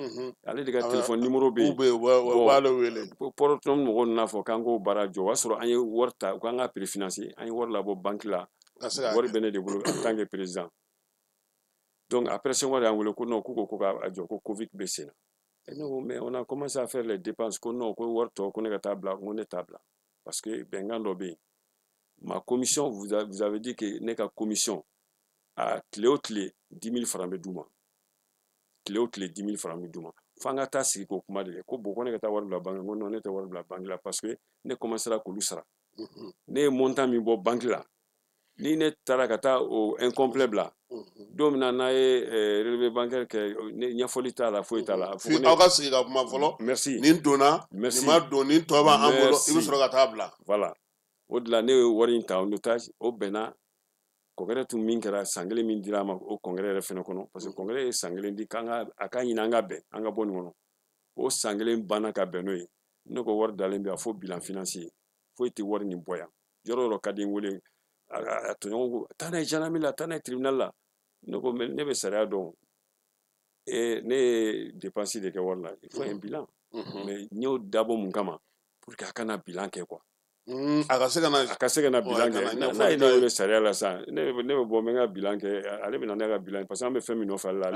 ale de ka téléphone numéro bɛ yen, u b'ale wele. Port autonome mɔgɔw nana fɔ k'an k'o baara jɔ. O y'a sɔrɔ an ye wari ta, k'an ka préfinancer, an ye wari labɔ banque la, wari bɛ ne de bolo en tant que président. Donc après, Senghor y'an wele ko non, k'u ko ko k'a jɔ, ko Covid bɛ sen na. Et ne ko mais on a commencé à faire les dépenses. Ko non, ko wari tɔ, ko ne ka taa bila. N ko ne t'a bila parce que bɛnkan dɔ bɛ yen. Ma commission, vous avez dit que ne ka commission, a tile o tile 10 000 francs bɛ d'u ma, tile o tile 10 000 francs bɛ d'u ma, f'an ka taa sigi k'o kuma de kɛ. Ko bon, ko ne ka taa wari bila banque. N ko non, ne tɛ wari bila banque la parce que ne commencera k'olu sara. Ne ye montant min bɔ banque la, ni ne taara ka taa o incomplet bila don min na, n'a ye relevé bancaire kɛ, ɲɛfɔli t'a la, foyi t'a la. Fo aw ka sigi ka kuma fɔlɔ. Merci. Nin donna, merci. Nin ma don, nin tɔ b'an bolo, i bɛ sɔrɔ ka taa bila. Voilà, o de la ne ye wari in ta en otage. O bɛnna congrès tun min kɛra, san kelen min dira a ma, o congrès yɛrɛ fɛnɛ kɔnɔ, parce que congrès ye san kelen di k'an ka a ka ɲini an ka bɛn, an ka bɔ nin kɔnɔ. O san kelen banna ka bɛn n'o ye. Ne ko wari dalen bɛ yan fo bilan financier, foyi tɛ wari nin bɔ yan. Yɔrɔ yɔrɔ ka di n wele, a tɔɲɔgɔn ko taa n'a ye gendarmerie la, taa n'a ye tribunal la. Ne ko ne bɛ sariya dɔn, ne ye dépense de kɛ wari la, il faut un bilan. Mais n y'o dabɔ mun kama? Pour que a kana bilan kɛ quoi. A ka se ka na, a ka se ka na bilan kɛ. N'a ye ne wele sariya la sisan, ne bɛ bɔ, n bɛ n ka bilan kɛ, ale bɛ na ne ka bilan, parce que an bɛ fɛn min nɔfɛ ale la,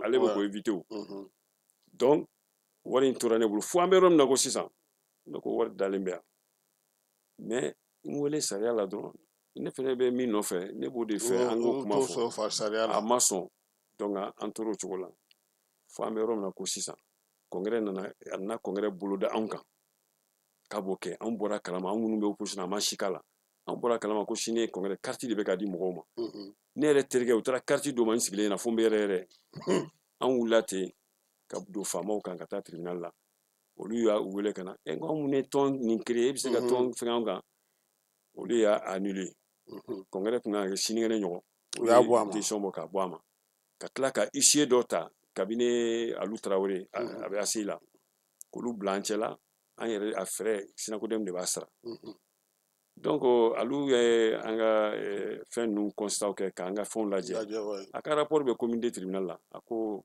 ale bɛ k'o éviter o. Donc wari in tora ne bolo fo an bɛ yɔrɔ min na ko sisan. Ne ko wari dalen bɛ yan, mais n wele sariya la dɔrɔn, ne fɛnɛ bɛ min nɔfɛ, ne b'o de fɛ, an k'o kuma fɔ. A ma sɔn. Donc an tor'o cogo la fo an bɛ yɔrɔ min na ko sisan. Congrès nana, a nana congrès boloda anw kan k'a b'o kɛ. Anw bɔra kalama, anw minnu bɛ opposition na, a ma si k'a la. Anw bɔra kalama ko sini ye congrès, carte de bɛ ka di mɔgɔw ma. Ne yɛrɛ terikɛ, u taara carte d'o ma, n sigilen ɲɛna fo n bɛ yɛrɛ yɛrɛ. An wulila ten ka don faamaw kan ka taa tribunal la. Olu y'a wele ka na, e ko anw mun ye tɔn nin créé, e bɛ se ka tɔn fɛngɛ anw kan. Olu y'a annulé. Congrès tun kan ka kɛ sinikɛnɛ ɲɔgɔn, u y'a bɔ a ma, décision bɔ k'a bɔ a ma, ka tila ka huissier dɔ ta, cabinet Alu Tarawele, a bɛ ACI la, k'olu bila an cɛ la. An yɛrɛ a frais, SYNACODEM de b'a sara. Donc alu ye an ka fɛn ninnu constat kɛ, k'an ka fɛnw lajɛ. A ka rapport bɛ communiqué tribunal la. A ko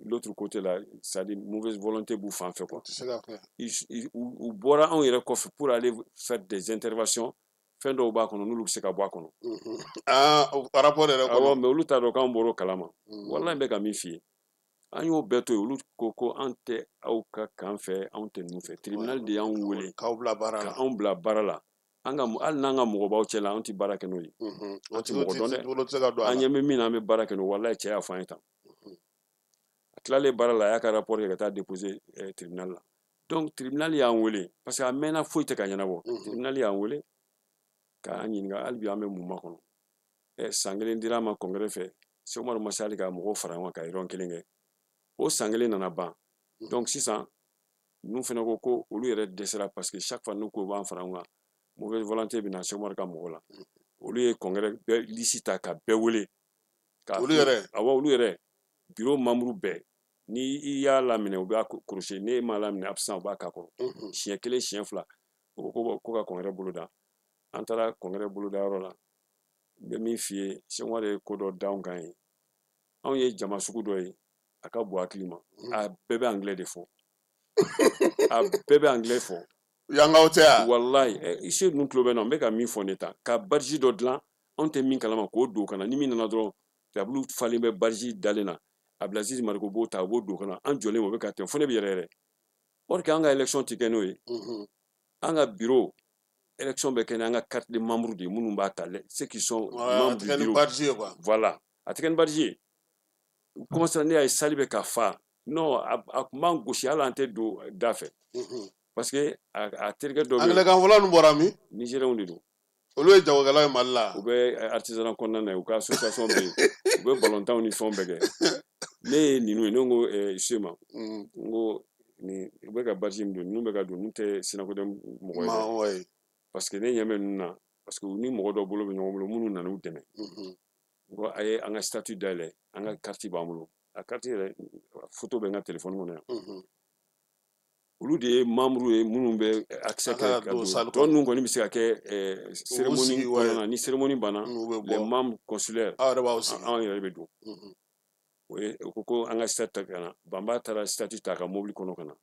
l'autre côté là, c'est-à-dire mauvaise volonté b'u fan fɛ quoi. U bɔra anw yɛrɛ kɔfɛ pour aller faire des interventions. Fɛn dɔw b'a kɔnɔ n'olu bɛ se ka bɔ a kɔnɔ. Ah, rapport yɛrɛ kɔnɔ. Awɔ, mais olu t'a dɔn k'anw bɔr'o kalama. Walahi, n bɛ ka min f'i ye, an y'o bɛɛ to yen. Olu ko ko an tɛ aw ka kan fɛ, anw tɛ ninnu fɛ. Tribunal de y'anw wele k'aw bila baara la, ka anw bila baara la. An ka hali n'an ka mɔgɔ b'aw cɛ la, anw tɛ baara kɛ n'o ye. An tɛ mɔgɔ dɔn dɛ, an ɲɛ bɛ min na, an bɛ baara kɛ n'o. Walahi, cɛ y'a fɔ an ye tan. A tilalen baara la, a y'a ka rapport kɛ ka taa déposer tribunal la. Donc tribunal y'an wele parce que a mɛnna, foyi tɛ ka ɲɛnabɔ. Tribunal y'an wele k'an ɲininka hali bi an bɛ mun makɔnɔ. San kelen dira an ma congrès fɛ, Seku Umaru ma se hali ka mɔgɔw fara ɲɔgɔn kan ka réunion kelen kɛ. O san kelen nana ban. Donc sisan ninnu fana ko ko olu yɛrɛ dɛsɛra, parce que chaque fois n'u ko b'an fara ɲɔgɔn kan, mauvaise volonté bɛ na Seku Umaru ka mɔgɔ la. Olu ye congrès bɛɛ liste ta ka bɛɛ wele. Olu yɛrɛ? Awɔ, olu yɛrɛ, bureau membre bɛɛ, ni i y'a laminɛ, u b'a cocher, n'e m'a laminɛ, absent, u b'a k'a kɔrɔ. Siɲɛ kelen, siɲɛ fila, u ko ko ka congrès boloda. An taara congrès boloda yɔrɔ la. N bɛ min f'i ye, Seku Umaru ye ko dɔ d'anw kan ye. Anw ye jama sugu dɔ ye, a ka bon hakili ma. A bɛɛ bɛ anglais de fɔ, a bɛɛ bɛ anglais fɔ. Yankaw tɛ yan? Walahi, se ninnu tulo bɛ na, n bɛ ka min fɔ ne ta ka badge dɔ dilan, anw tɛ min kalama, k'o don ka na. Ni min nana dɔrɔn, tabulu falen bɛ badge dalen na, Abdulaziz Mariko b'o ta, a b'o don ka na. An jɔlen o bɛ ka tɛmɛ fo ne bɛ yɛrɛ yɛrɛ. Or que an ka élection tɛ kɛ n'o ye. An ka bureau élection bɛ kɛ n'an ka carte de membre de ye, minnu b'a ta, ceux qui sont membres du bureau. Voilà, a tɛ kɛ ni badge ye. Commencé ne y'a ye salle bɛ ka fa. Non, a tun b'an gosi, hali an tɛ don da fɛ, parce que a terikɛ dɔ bɛ. Anglais kan fɔla ninnu bɔra min? Nigériens de don. Olu ye jagokɛlaw ye Mali la. U bɛ artisanat kɔnɔna na, u ka association bɛ yen, u bɛ balontanw ni fɛnw bɛɛ kɛ. Ne ye ninnu ye, ne ko se ma, n ko nin u bɛ ka badge min don, ninnu bɛ ka don, ninnu tɛ SYNACODEM mɔgɔ ye dɛ, parce que ne ɲɛ bɛ ninnu na, parce que u ni mɔgɔ dɔ bolo bɛ ɲɔgɔn bolo minnu nana u dɛmɛ. N ko a ye an ka statut dayɛlɛ, an ka carte b'an bolo. A carte yɛrɛ photo bɛ n ka téléphone kɔnɔ yan. Olu de ye membre ye minnu bɛ accès kɛ ka don. Tɔ ninnu kɔni bɛ se ka kɛ cérémonie kɔnɔna na. Ni cérémonie banna, les membres consulaires, anw yɛrɛ bɛ don. O ye o ko an ka statut ta ka na. Banba taara statut ta a ka mobili kɔnɔ ka na,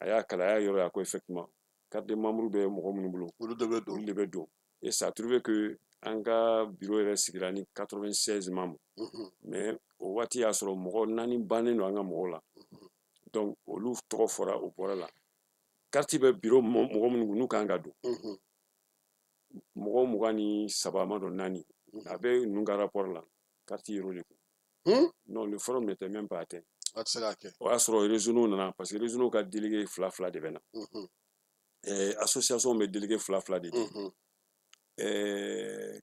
a y'a kalan, a y'a yɔrɔ ye, a ko effectivement carte de membre bɛ mɔgɔ minnu bolo, olu de bɛ don, olu de bɛ don. Et ça trouvé que an ka bureau yɛrɛ sigira ni 96 membres, mais o waati y'a sɔrɔ mɔgɔ naani bannen don an ka mɔgɔw la. Donc olu tɔgɔ fɔra, o bɔra la. Carte bɛ bureau mɔgɔ minnu kun, n'u kan ka don, mɔgɔ 23 ma dɔn naani, a bɛ ninnu ka rapport la, carte yer'o de kun. Non, le forum n'était même pas atteint. A tɛ se ka kɛ. O y'a sɔrɔ régionaux nana, parce que régionaux ka délégué fila fila de bɛ na. Association bɛ délégué fila fila de di.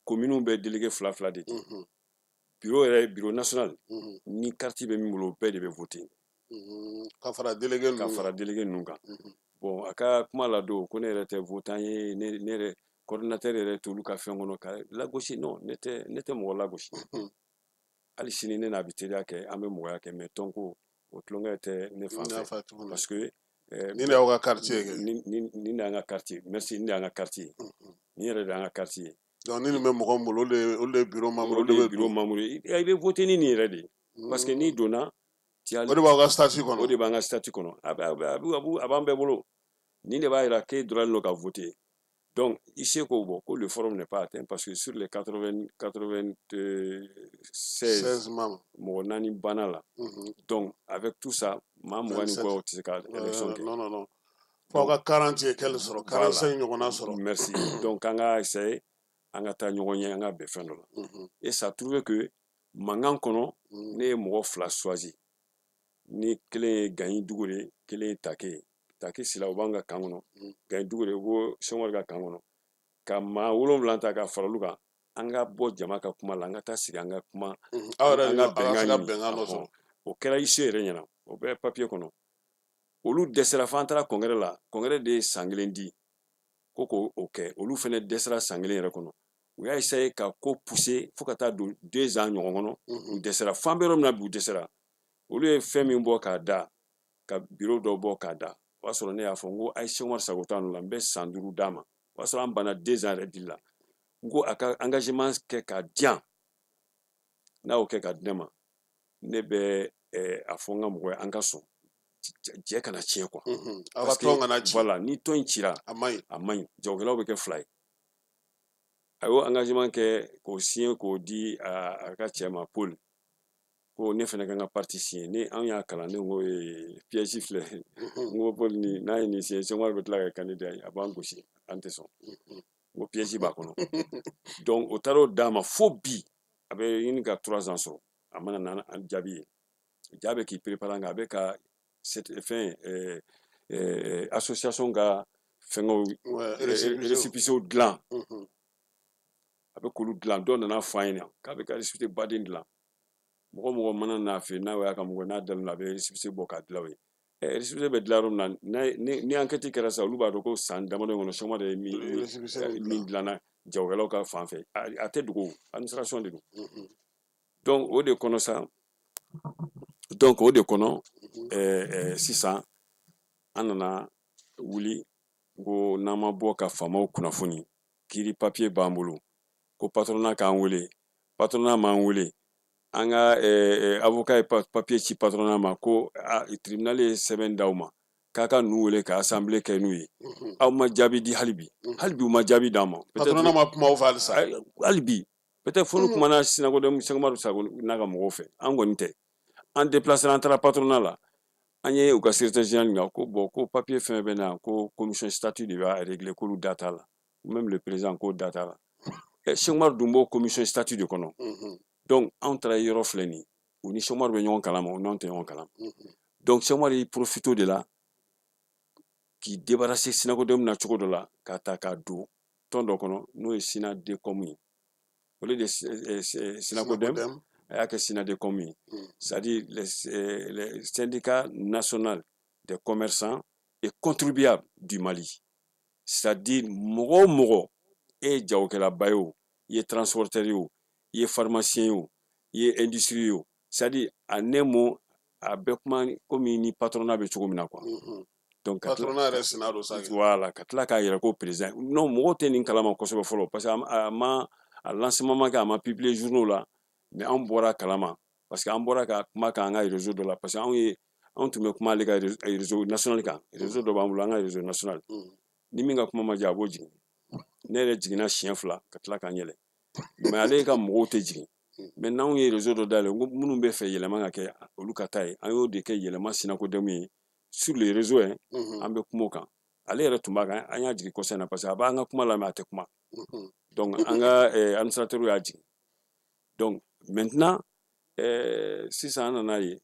Communes bɛ délégué fila fila de di. Bureau yɛrɛ, bureau national, ni carte bɛ min bolo, o bɛɛ de bɛ voter. Ka fara délégué ninnu, ka fara délégué ninnu kan. Bon, a ka kuma la don ko ne yɛrɛ tɛ votant ye, ne yɛrɛ coordinateur yɛrɛ t'olu ka fɛn kɔnɔ ka lagosi. Non, ne tɛ mɔgɔ lagosi. Hali sini ne n'a bɛ teriya kɛ, an bɛ mɔgɔya kɛ, mais tɔnko o tulonkɛ tɛ ne fan fɛ, parce que nin de y'aw ka carte ye kɛ. Nin de y'an ka carte ye, merci, nin de y'an ka carte ye, nin yɛrɛ de y'an ka carte ye. Donc ni nin bɛ mɔgɔ min bolo, olu de ye bureau membre, olu de ye bureau membre ye. I bɛ voter ni nin yɛrɛ de ye, parce que n'i donna O de b'aw ka statut kɔnɔ. O de b'an ka statut kɔnɔ, a b'an bɛɛ bolo. Nin de b'a jira k'e droit don ka voter. Donc i se k'o bɔ ko le forum n'est pas atteint, parce que sur les 80 96, mɔgɔ naani banna la. Donc avec tout ça, maa 20 ni kɔ tɛ se ka élection kɛ. Non, non, non, f'aw ka 40 et quelques sɔrɔ, 45 ɲɔgɔnna sɔrɔ. Merci. Donc an ka essayer an ka taa ɲɔgɔn ɲɛ, an ka bɛn fɛn dɔ la. Et ça trouvé que mankan kɔnɔ, ne ye mɔgɔ fila choisi, ni kelen ye Gaɲi Dugure, kelen ye Take ye. Take Sila, o b'an ka kan kɔnɔ, Gaɲi Dugure, o b'o Sɛkumaru ka kan kɔnɔ. Ka maa wolonwula ta ka fara olu kan, an ka bɔ jama ka kuma la, an ka taa sigi, an ka kuma, an ka bɛnkan dɔ sɔrɔ. O kɛra ICE yɛrɛ ɲɛna, o bɛ papier kɔnɔ. Olu dɛsɛra f'an taara congrès la. Congrès de ye san kelen di ko k'o kɛ. Olu fɛnɛ dɛsɛra san kelen yɛrɛ kɔnɔ. U y'a essayer ka ko pousser fo ka taa don 2 ans ɲɔgɔn kɔnɔ, u dɛsɛra. F'an bɛ yɔrɔ min na bi, u dɛsɛra. Olu ye fɛn min bɔ k'a da, ka bureau dɔ bɔ k'a da, o y'a sɔrɔ ne y'a fɔ n ko ayi, Sɛkumaru sago t'a nɔ la, n bɛ san 5 d'a ma. O y'a sɔrɔ an banna 2 ans yɛrɛ dili la. N ko a ka engagement kɛ k'a di yan, n'a y'o kɛ ka di ne ma, ne bɛ a fɔ n ka mɔgɔ ye, an ka sɔn jɛ kana tiɲɛ quoi. Aw ka tɔn kana ci. Voilà, ni tɔn in cira, a man ɲi. A man ɲi, jagokɛlaw bɛ kɛ fila ye. A y'o engagement kɛ k'o signer k'o di a ka cɛ ma Paul, ko ne fana ka n ka partie signer. Ni anw y'a kalan, ne ko piège filɛ. N ko Paul, ni n'a ye nin signer, Sɛkumaru bɛ tila ka candidat ye, a b'an gosi, an tɛ sɔn. N ko piège b'a kɔnɔ. Donc o taara o d'a ma. Fo bi, a bɛ ɲini ka 3 ans sɔrɔ, a mana na jaabi ye, ja bɛ k'i préparer a bɛ ka fɛn association ka fɛngɛw, récépissé dilan, a bɛ k'olu dilan. Dɔ nana fɔ an ɲɛna k'a bɛ ka récépissé baden dilan. Mɔgɔ mɔgɔ mana n'a fɛ yen, n'a y'a ka mɔgɔ n'a dalen, a bɛ récépissé bɔ k'a dilan o ye. Récépissé bɛ dilan yɔrɔ min na, ni enquête kɛra sisan, olu b'a dɔn ko san damadɔ in kɔnɔ, Sɛkumaru de ye min dilanna jagokɛlaw ka fan fɛ. A tɛ dogo, administration de don. Donc o de kɔnɔ sa, donc o de kɔnɔ sisan an nana wuli ko n'an ma bɔ ka faamaw kunnafoni, kiiri papier b'an bolo, ko patronat k'an wele. Patronat m'an wele. An ka avocat ye papier ci patronat ma ko tribunal ye sɛbɛn d'aw ma k'a ka ninnu wele ka assemblée kɛ n'u ye. Aw ma jaabi di hali bi. Hali bi u ma jaabi d'an ma. Patronat ma kuma aw fɛ halisa? Hali bi. Peut-être fo n'u kumana Synacoden, Sɛkumaru Sago n'a ka mɔgɔw fɛ. An kɔni tɛ. An déplacé, an taara patronat la, an ye u ka secrétaire général ɲininka ko bon, ko papier fɛn bɛ na, ko commission statut de b'a régler, k'olu da t'a la, même le président k'o da t'a la. Sɛkumaru dun b'o commission statut de kɔnɔ. Donc anw taara yɔrɔ filɛ nin, u ni Sɛkumaru bɛ ɲɔgɔn kalama, u n'anw tɛ ɲɔgɔn kalama. Donc Sɛkumaru y'i profité de la k'i débarrasser Synacoden na cogo dɔ la, k'a ta k'a don tɔn dɔ kɔnɔ, n'o ye Synadecom ye. Au lieu de Synacodem, a y'a kɛ Synadecom ye, c'est-à-dire les syndicats national des commerçants et contribuables du Mali. C'est-à-dire mɔgɔ o mɔgɔ, e ye jagokɛlaba ye o, i ye transporteur ye o, i ye pharmacien ye o, i ye industrie ye o, c'est-à-dire en un mot, a bɛ kuma komi ni patronat bɛ cogo min na quoi. Donc ka tila Patronat yɛrɛ sina don sa kɛ. Voilà, ka tila k'a yɛrɛ ko président. Non, mɔgɔw tɛ nin kalama kosɛbɛ fɔlɔ, parce que a ma a lancement ma kɛ, a ma publier journaux la, mais anw bɔra kalama parce que an bɔra ka kuma kan an ka réseau dɔ la, parce que anw ye anw tun bɛ kuma ale ka réseau national kan. Réseau dɔ b'an bolo, an ka réseau national. Ni min ka kuma ma diya, a b'o jigin. Ne yɛrɛ jiginna siɲɛ 2 ka tila k'an yɛlɛ, mais ale ka mɔgɔw tɛ jigin. Mais n'anw ye réseau dɔ dayɛlɛ, ko minnu bɛ fɛ yɛlɛma ka kɛ, olu ka taa yen. An y'o de kɛ yɛlɛma SYNACODEM ye sur les réseaux hein. An bɛ kuma o kan. Ale yɛrɛ tun b'a kan, an y'a jigin kɔsɛbɛ na, parce que a b'an ka kuma lamɛn, a tɛ kuma. Donc an ka administrateur y'a jigin. Donc maintenant, sisan an nana ye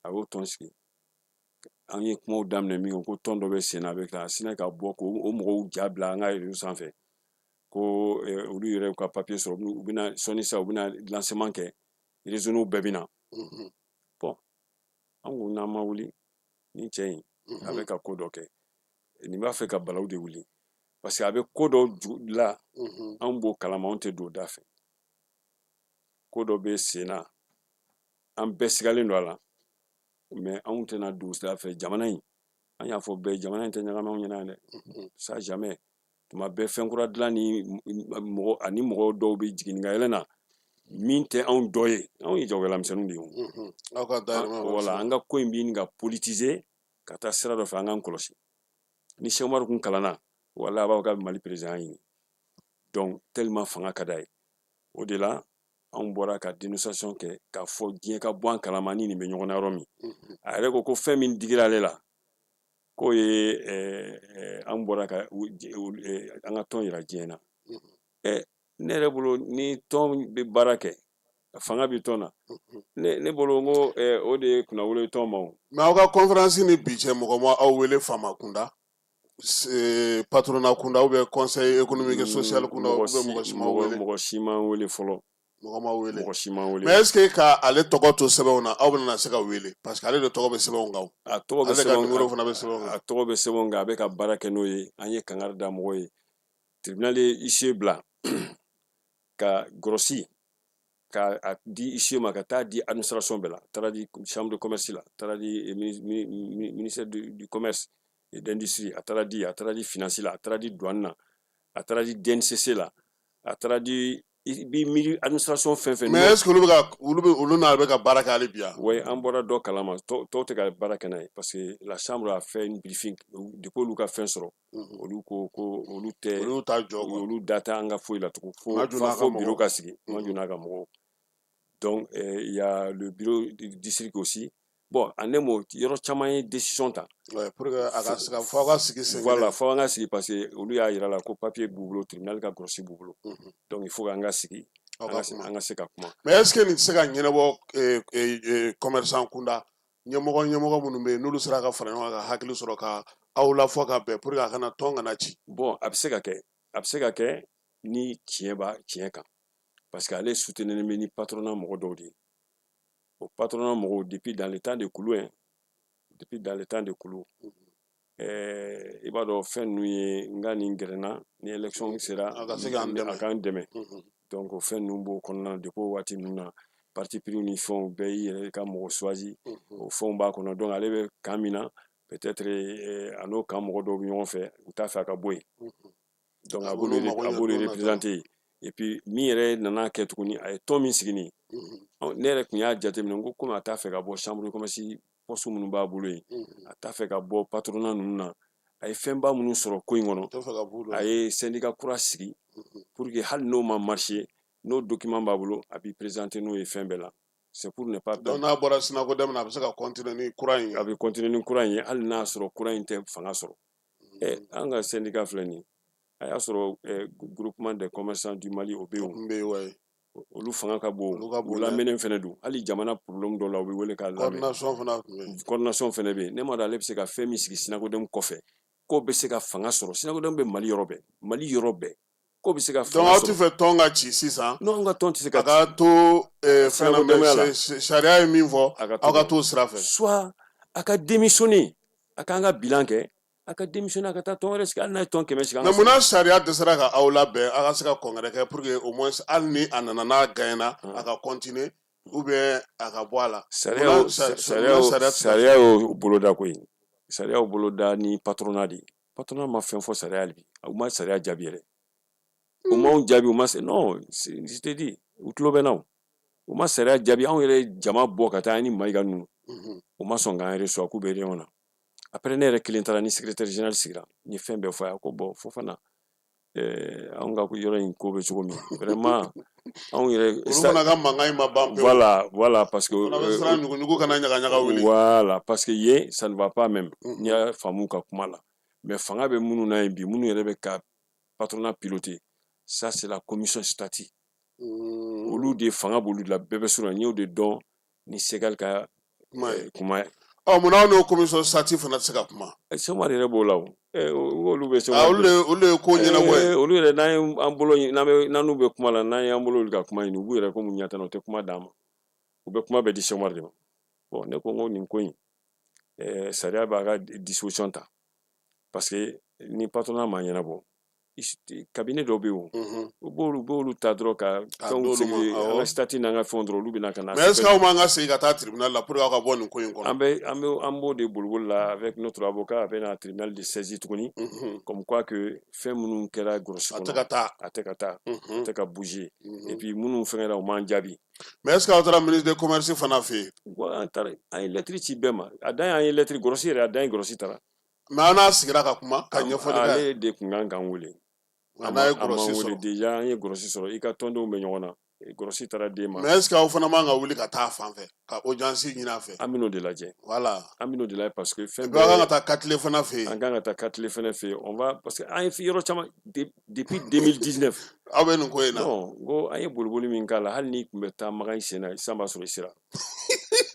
a y'o tɔn sigi. An ye kumaw daminɛ min ko tɔn dɔ bɛ sen na, a bɛ ka sinɛ ka bɔ k'o o mɔgɔw ja bila an ka réseau sanfɛ ko olu yɛrɛ ka papier sɔrɔ, u bɛna sɔnni sa, u bɛna lancement kɛ, réseau bɛɛ bɛ na. Bon, an ko n'an ma wuli, nin cɛ in a bɛ ka ko dɔ kɛ, nin b'a fɛ ka balawu de wuli, parce que a bɛ ko dɔ la, anw b'o kalama, anw tɛ don o da fɛ. Ko dɔ bɛ sen na, an bɛɛ sigalen don a la, mais anw tɛna don sira fɛ. Jamana in, an y'a fɔ bɛɛ, jamana in tɛ ɲagami anw ɲɛna dɛ, ça jamais. Tuma bɛɛ fɛn kura dilan ni mɔgɔ ani mɔgɔ dɔw bɛ jigin ka yɛlɛ na min tɛ anw dɔ ye. Anw ye jagokɛla misɛnninw de ye o. Aw ka dahirimɛ b'a Wala sɔrɔ. An ka ko in bɛ ɲini ka politiser ka taa sira dɔ fɛ, an k'an kɔlɔsi. Ni Cheikh Umaru kun kalanna, wala a b'a fɔ k'a bɛ Mali président ɲini. Donc tellement fanga ka d'a ye, o de la anw bɔra ka dénonciation kɛ k'a fɔ diɲɛ ka bɔ an kalama ni nin bɛ ɲɔgɔn na yɔrɔ min. A yɛrɛ ko ko fɛn min digira ale la, k'o ye an bɔra ka an ka tɔn yira diɲɛ na. Ne yɛrɛ bolo, ni tɔn bɛ baara kɛ, fanga bɛ tɔn na, ne bolo n ko o de ye kunnawolo ye tɔn ma o. Mais aw ka conférence ni bi cɛ, mɔgɔ ma aw wele faama kunda, patronat kunda, ou bien conseil économique et social kunda, ou bien mɔgɔ si ma wele? Mɔgɔ si m'an wele fɔlɔ. Mɔgɔ ma wele? Mɔgɔ si m'an wele. Mais est ce que ka ale tɔgɔ to sɛbɛnw na, aw bɛna se ka wele, parce que ale de tɔgɔ bɛ sɛbɛnw kan o? A tɔgɔ bɛ Ale ka sɛbɛnw numéro fana bɛ sɛbɛnw kan. A tɔgɔ bɛ sɛbɛnw kan, a bɛ ka baara kɛ n'o ye. An ye kangari da mɔgɔw ye. Tribunal ye huissier bila ka gɔrɔsi ka a di huissier ma ka taa di administration bɛɛ la. A taara di chambre de commerce la, a taara di ministère du commerce et d'industrie, a taara di finance la, a taara di douane na, a taara di DNCC la, a taara di i b'i miiri administration fɛn fɛn. Mais est ce que olu bɛ ka olu bɛ olu n'a bɛ ka baara kɛ hali bi yan? Oui, an bɔra dɔ kalama, tɔw tɛ ka baara kɛ n'a ye, parce que la chambre a fait une briefing depuis olu ka fɛn sɔrɔ. Olu ko ko olu tɛ Olu t'a jɔ quoi. Olu da tɛ an ka foyi la tugun fo Maju n'a ka fo bureau mɔgɔw. ka sigi, Maju n'a ka mɔgɔw. Donc il y a le bureau du district aussi. Bon, en un mot, yɔrɔ caman ye décision ta. Ouais, pour que a ka se ka fɔ aw ka sigi sen Voilà, kelen. fo an ka sigi, parce que olu y'a yira la ko papier b'u bolo, tribunal ka gɔrɔsi b'u bolo. Donc il faut k'an ka sigi, Aw an ka ka se kuma. an ka se ka kuma. Mais est ce que nin tɛ se ka ɲɛnabɔ commerçant kunda, ɲɛmɔgɔ minnu bɛ yen, n'olu sera ka fara ɲɔgɔn kan ka hakili sɔrɔ ka aw lafɔ ka bɛn, pour que a kana tɔn kana ci? Bon, a bɛ se ka kɛ, a bɛ se ka kɛ ni tiɲɛ b'a tiɲɛ kan, parce que ale soutenir bɛ ni patronat mɔgɔ dɔw de ye. O patronat mɔgɔw, depuis dans le temps de Kulu hein, depuis dans le temps de Kulu, i b'a dɔn fɛn ninnu ye n ka nin gɛrɛnna ni élection sera A ka se k'an dɛmɛ. A k'an dɛmɛ. Donc o fɛn ninnu b'o kɔnɔna na depuis o waati ninnu na, parti pris ni fɛnw bɛɛ y'i yɛrɛ ka mɔgɔ choisi, o fɛnw b'a kɔnɔ. Donc ale bɛ camp min na, peut-être a n'o camp mɔgɔ dɔw bɛ ɲɔgɔn fɛ, u t'a fɛ a ka bɔ yen. Donc A a b'olu b'olu mago a ɲɛ b'olu don nata la. représenter. Et puis min yɛrɛ nana kɛ tuguni, a ye tɔn min sigi nin, ne yɛrɛ tun y'a jateminɛ n ko komi a t'a fɛ ka bɔ chambre de commerce, poste minnu b'a bolo yen, a t'a fɛ ka bɔ patronat ninnu na, a ye fɛnba minnu sɔrɔ ko in kɔnɔ, T'a fɛ ka b'u la. a ye syndicat kura sigi pour que hali n'o ma marché, n'o document b'a bolo, a b'i présenter n'o ye fɛn bɛɛ la. C'est pour ne pas Donc n'a bɔra SYNACODEM na, a bɛ se ka continuer ni kura in ye. A bɛ continuer ni kura in ye, hali n'a sɔrɔ kura in tɛ fanga sɔrɔ. An ka syndicat filɛ nin ye, a y'a sɔrɔ groupement des commerçants du Mali, o bɛ yen. O tun bɛ yen, ouais. Olu fanga ka bon. Olu ka bon U dɛ. lamɛnnen fɛnɛ don, hali jamana problème dɔw la, u bɛ wele k'a lamɛn. Coordination fana tun bɛ yen. Coordination fɛnɛ bɛ yen. Ne m'a dɔn ale bɛ se ka fɛn min sigi SYNACODEM kɔfɛ k'o bɛ se ka fanga sɔrɔ. SYNACODEM bɛ Mali yɔrɔ bɛɛ, Mali yɔrɔ bɛɛ, k'o bɛ se ka Donc fanga aw tɛ sɔrɔ. fɛ tɔn ka ci sisan? Non, an ka tɔn tɛ se ka A ka to fɛn na, SYNACODEM la. mais sariya ye min fɔ, A ka aw ka to t'o sira fɛ. Soit a ka démissionner, a k'an ka bilan kɛ, a ka démissionner, a ka taa tɔn wɛrɛ sigi, hali n'a ye tɔn 100 sigi, an Mais ka munna sariya dɛsɛra ka aw labɛn, aw ka se ka congrès kɛ, pour que au moins hali ni a nana n'a gagnera, a ka continuer ou bien a ka bɔ a la? Sariya Munna sariya munna sariya tɛ se ka sariya y'o boloda koyi. Sariyaw boloda ni patronat de ye. Patronat ma fɛn fɔ sariya hali bi, u ma sariya jaabi yɛrɛ, u m'anw jaabi, u ma se. Non, je te dis, u tulo bɛ n na, o u ma sariya jaabi. Anw yɛrɛ ye jama bɔ ka taa an ni Mayiga ninnu, u ma sɔn k'an reçoit, k'u bɛ réunion na. Après, ne yɛrɛ kelen taara ni secrétaire général sigira, n ye fɛn bɛɛ fɔ a ye. Ko bon, Fofana, anw ka yɔrɔ in ko bɛ cogo min, vraiment, anw yɛrɛ Olu fana ka mankan in ma ban pewu. Voilà, parce que Fana bɛ siran ɲuguɲugu kana ɲagaɲaga wuli. Voilà, parce que yen, ça ne va pas même. N'i y'a faamu ka kuma la, mais fanga bɛ minnu na yen bi, minnu yɛrɛ bɛ ka patronat piloter, ça c'est la commission statut. Olu de fanga b'olu de la, bɛɛ bɛ siran. N y'o de dɔn ni Segal ka kuma ye. Kuma ye. Ɔ, munna aw n'o commission statut fana tɛ se ka kuma? Sɛki yɛrɛ b'o la o. Olu bɛ Ah, olu de ye ko ɲɛnabɔ ye. Olu yɛrɛ, n'an ye an bolo, n'an bɛ, n'an n'u bɛ kuma la, n'an y'an bolo wuli ka kuma ɲini, u b'u yɛrɛ komi ɲɛ tan na, u tɛ kuma d'an ma, u bɛ kuma bɛɛ di Sɛki de ma. Bon, ne ko n ko nin ko in, sariya b'a ka disposition ta, parce que ni patronat ma ɲɛnabɔ, cabinet dɔw bɛ yen, o u b'olu ta dɔrɔn ka fɛnw sigi, an ka statut n'an ka fɛnw dɔrɔn, olu bɛ na ka na. Mais est ce que aw man ka segin ka taa tribunal la pour que aw ka bɔ nin ko in kɔnɔ? An bɛ an bɛ an b'o de boliboli la avec notre avocat. A bɛ na tribunal de saisir tuguni, comme quoi que fɛn minnu kɛra gɔrɔsi kɔnɔ, a tɛ ka taa, a tɛ ka taa, a tɛ ka bouger, et puis minnu fɛngɛra, u m'an jaabi. Mais est ce que aw taara ministre de commerce fana fɛ yen? An taara, an ye lettre ci bɛɛ ma. A dan ye an ye lettre gɔrɔsi yɛrɛ, a dan ye gɔrɔsi taara. Mais aw n'a sigira ka kuma ka ɲɛfɔli kɛ? Ale de tun kan k'an wele. Nka n'a ye gɔrɔsi sɔrɔ déjà, an ye gɔrɔsi sɔrɔ, i ka tɔndenw bɛ ɲɔgɔn na, gɔrɔsi taara den ma. Mais est ce que aw fana man ka wuli ka taa a fan fɛ ka audience ɲini a fɛ? An bɛn'o de lajɛ. Voilà. An bɛn'o de lajɛ, parce que fɛn bɛɛ. Aw kan ka taa Katile fana fɛ yen. An kan ka taa Katile fana fɛ yen. On va, parce que an ye yɔrɔ caman depuis 2019. Aw bɛ nin ko in na. Non, n ko an ye boliboli min k'a la, hali n'i tun bɛ taa Makan i sen na, sisan b'a sɔrɔ i sera.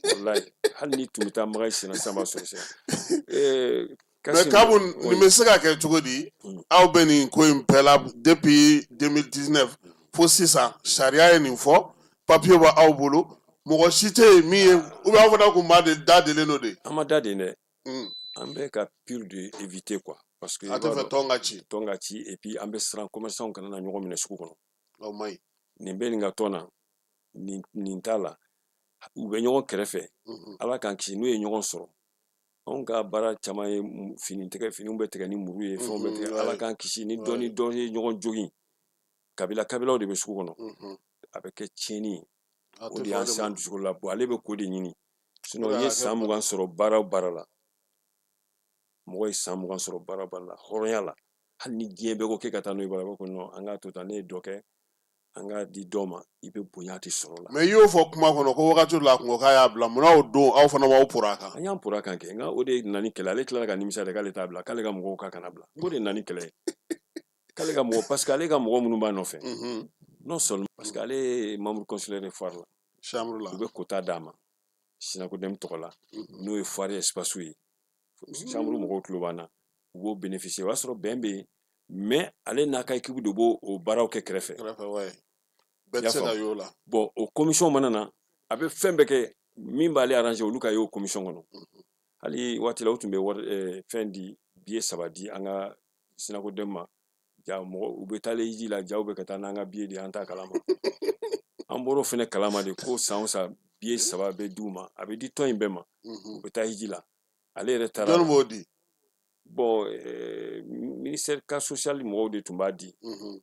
Walayi, hali n'i tun bɛ taa Makan i sen na, sisan b'a sɔrɔ i sera. Mais Kabu, nin bɛ se ka kɛ cogo di? Aw bɛ nin ko in bɛɛ la depuis 2019 fo sisan, sariya ye nin fɔ, papier bɛ aw bolo, mɔgɔ si tɛ yen min ye, ou bien aw fana kun b'a de da delen don de? An ma da den dɛ. An bɛ ka pire de éviter quoi, parce que a tɛ fɛ tɔn ka ci. Tɔn ka ci, et puis an bɛ siran commerçant kana na ɲɔgɔn minɛ sugu kɔnɔ. O man ɲi. Nin bɛ nin ka tɔn na, nin t'a la, u bɛ ɲɔgɔn kɛrɛfɛ. Ala k'an kisi, n'u ye ɲɔgɔn sɔrɔ. Anw ka baara caman ye fini tigɛ, finiw bɛ tigɛ ni muru ye, fɛnw bɛ tigɛ. Ala k'an kisi, ni dɔ ni dɔ ye ɲɔgɔn jogin, kabila kabilaw de bɛ sugu kɔnɔ, a bɛ kɛ tiɲɛni ye. O de y'an se an dusukolo la. Bon, ale bɛ ko de ɲini, sinon i ye san 20 sɔrɔ baara o baara la, mɔgɔ ye san 20 sɔrɔ baara o baara la hɔrɔnya la, hali ni diɲɛ bɛɛ ko k'e ka taa n'o ye baara, b'a ko non, an k'a to tan, ne ye dɔ kɛ, an k'a di dɔ ma, i bɛ bonya de sɔrɔ la. Mais i y'o fɔ kuma kɔnɔ ko wagati dɔ la a kun ko k'a y'a bila, munna o don aw fana m'aw poron a kan? An y'an poron a kan kɛ, nka o de nana ni kɛlɛ. Ale tilala ka nimisa de k'ale t'a bila, k'ale ka mɔgɔw k'a kana bila. N k'o de nana ni kɛlɛ ye, k'ale ka mɔgɔ, parce que ale ka mɔgɔ minnu b'a nɔfɛ, non seulement parce que ale ye membre consulaire ye foire la, chambre la, u bɛ quota d'a ma Sinakodɛm tɔgɔ la, n'o ye foire espace ye. Chambre mɔgɔw tulo b'an na, u b'o bénéficier. O y'a sɔrɔ bɛn bɛ yen, mais ale n'a ka équipe de b'o o baaraw kɛ kɛrɛfɛ. Bɛɛ tɛ se ka y'o la. Bon, o commission mana na, a bɛ fɛn bɛɛ kɛ min b'ale arranger, olu ka y'o commission kɔnɔ. Hali waati la, u tun bɛ wari fɛn di, billet 3 di an ka Sinakodɛm ma. Ja mɔgɔ u bɛ taa hiji la, jaw bɛ ka taa n'an ka billet de ye, an t'a kalama. An bɔr'o fɛnɛ kalama de ko san o san billet 3 bɛ d'u ma, a bɛ di tɔn in bɛɛ ma, u bɛ taa hiji la. Ale yɛrɛ taara. Jɔnni b'o di? Bon, ministère cas social mɔgɔw de tun b'a di.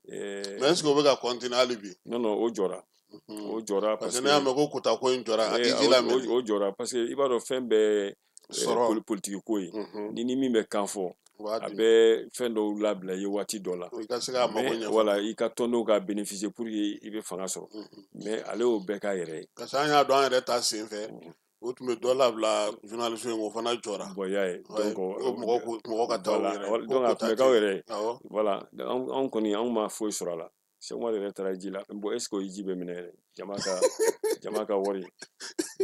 Mais est ce que o bɛ ka continuer hali bi? Non, o jɔra, o jɔra. Parce que ne y'a mɛn ko quota ko in jɔra hiji la. O jɔra parce que i b'a dɔn fɛn bɛɛ sɔrɔ politiki ko ye. Ni min bɛ kan fɔ, a bɛ fɛn dɔw labila i ye waati dɔ la. I ka se k'a mago ɲɛ. Voilà, i ka tɔndenw ka bénéficier pour que i bɛ fanga sɔrɔ. Mais ale y'o bɛɛ k'a yɛrɛ ye. Parce que an y'a dɔn an yɛrɛ ta sen fɛ, o tun bɛ dɔ labila journaliste ye, o fana jɔra. Bon, i y'a ye. Donc mɔgɔ ka taa yɛrɛ. Donc a tun bɛ k'aw yɛrɛ ye. Voilà, anw kɔni, anw ma foyi sɔrɔ a la. Sɛki Umaru yɛrɛ taara ji la. Bon, est ce que o ji bɛ minɛ yɛrɛ? Jama ka wari.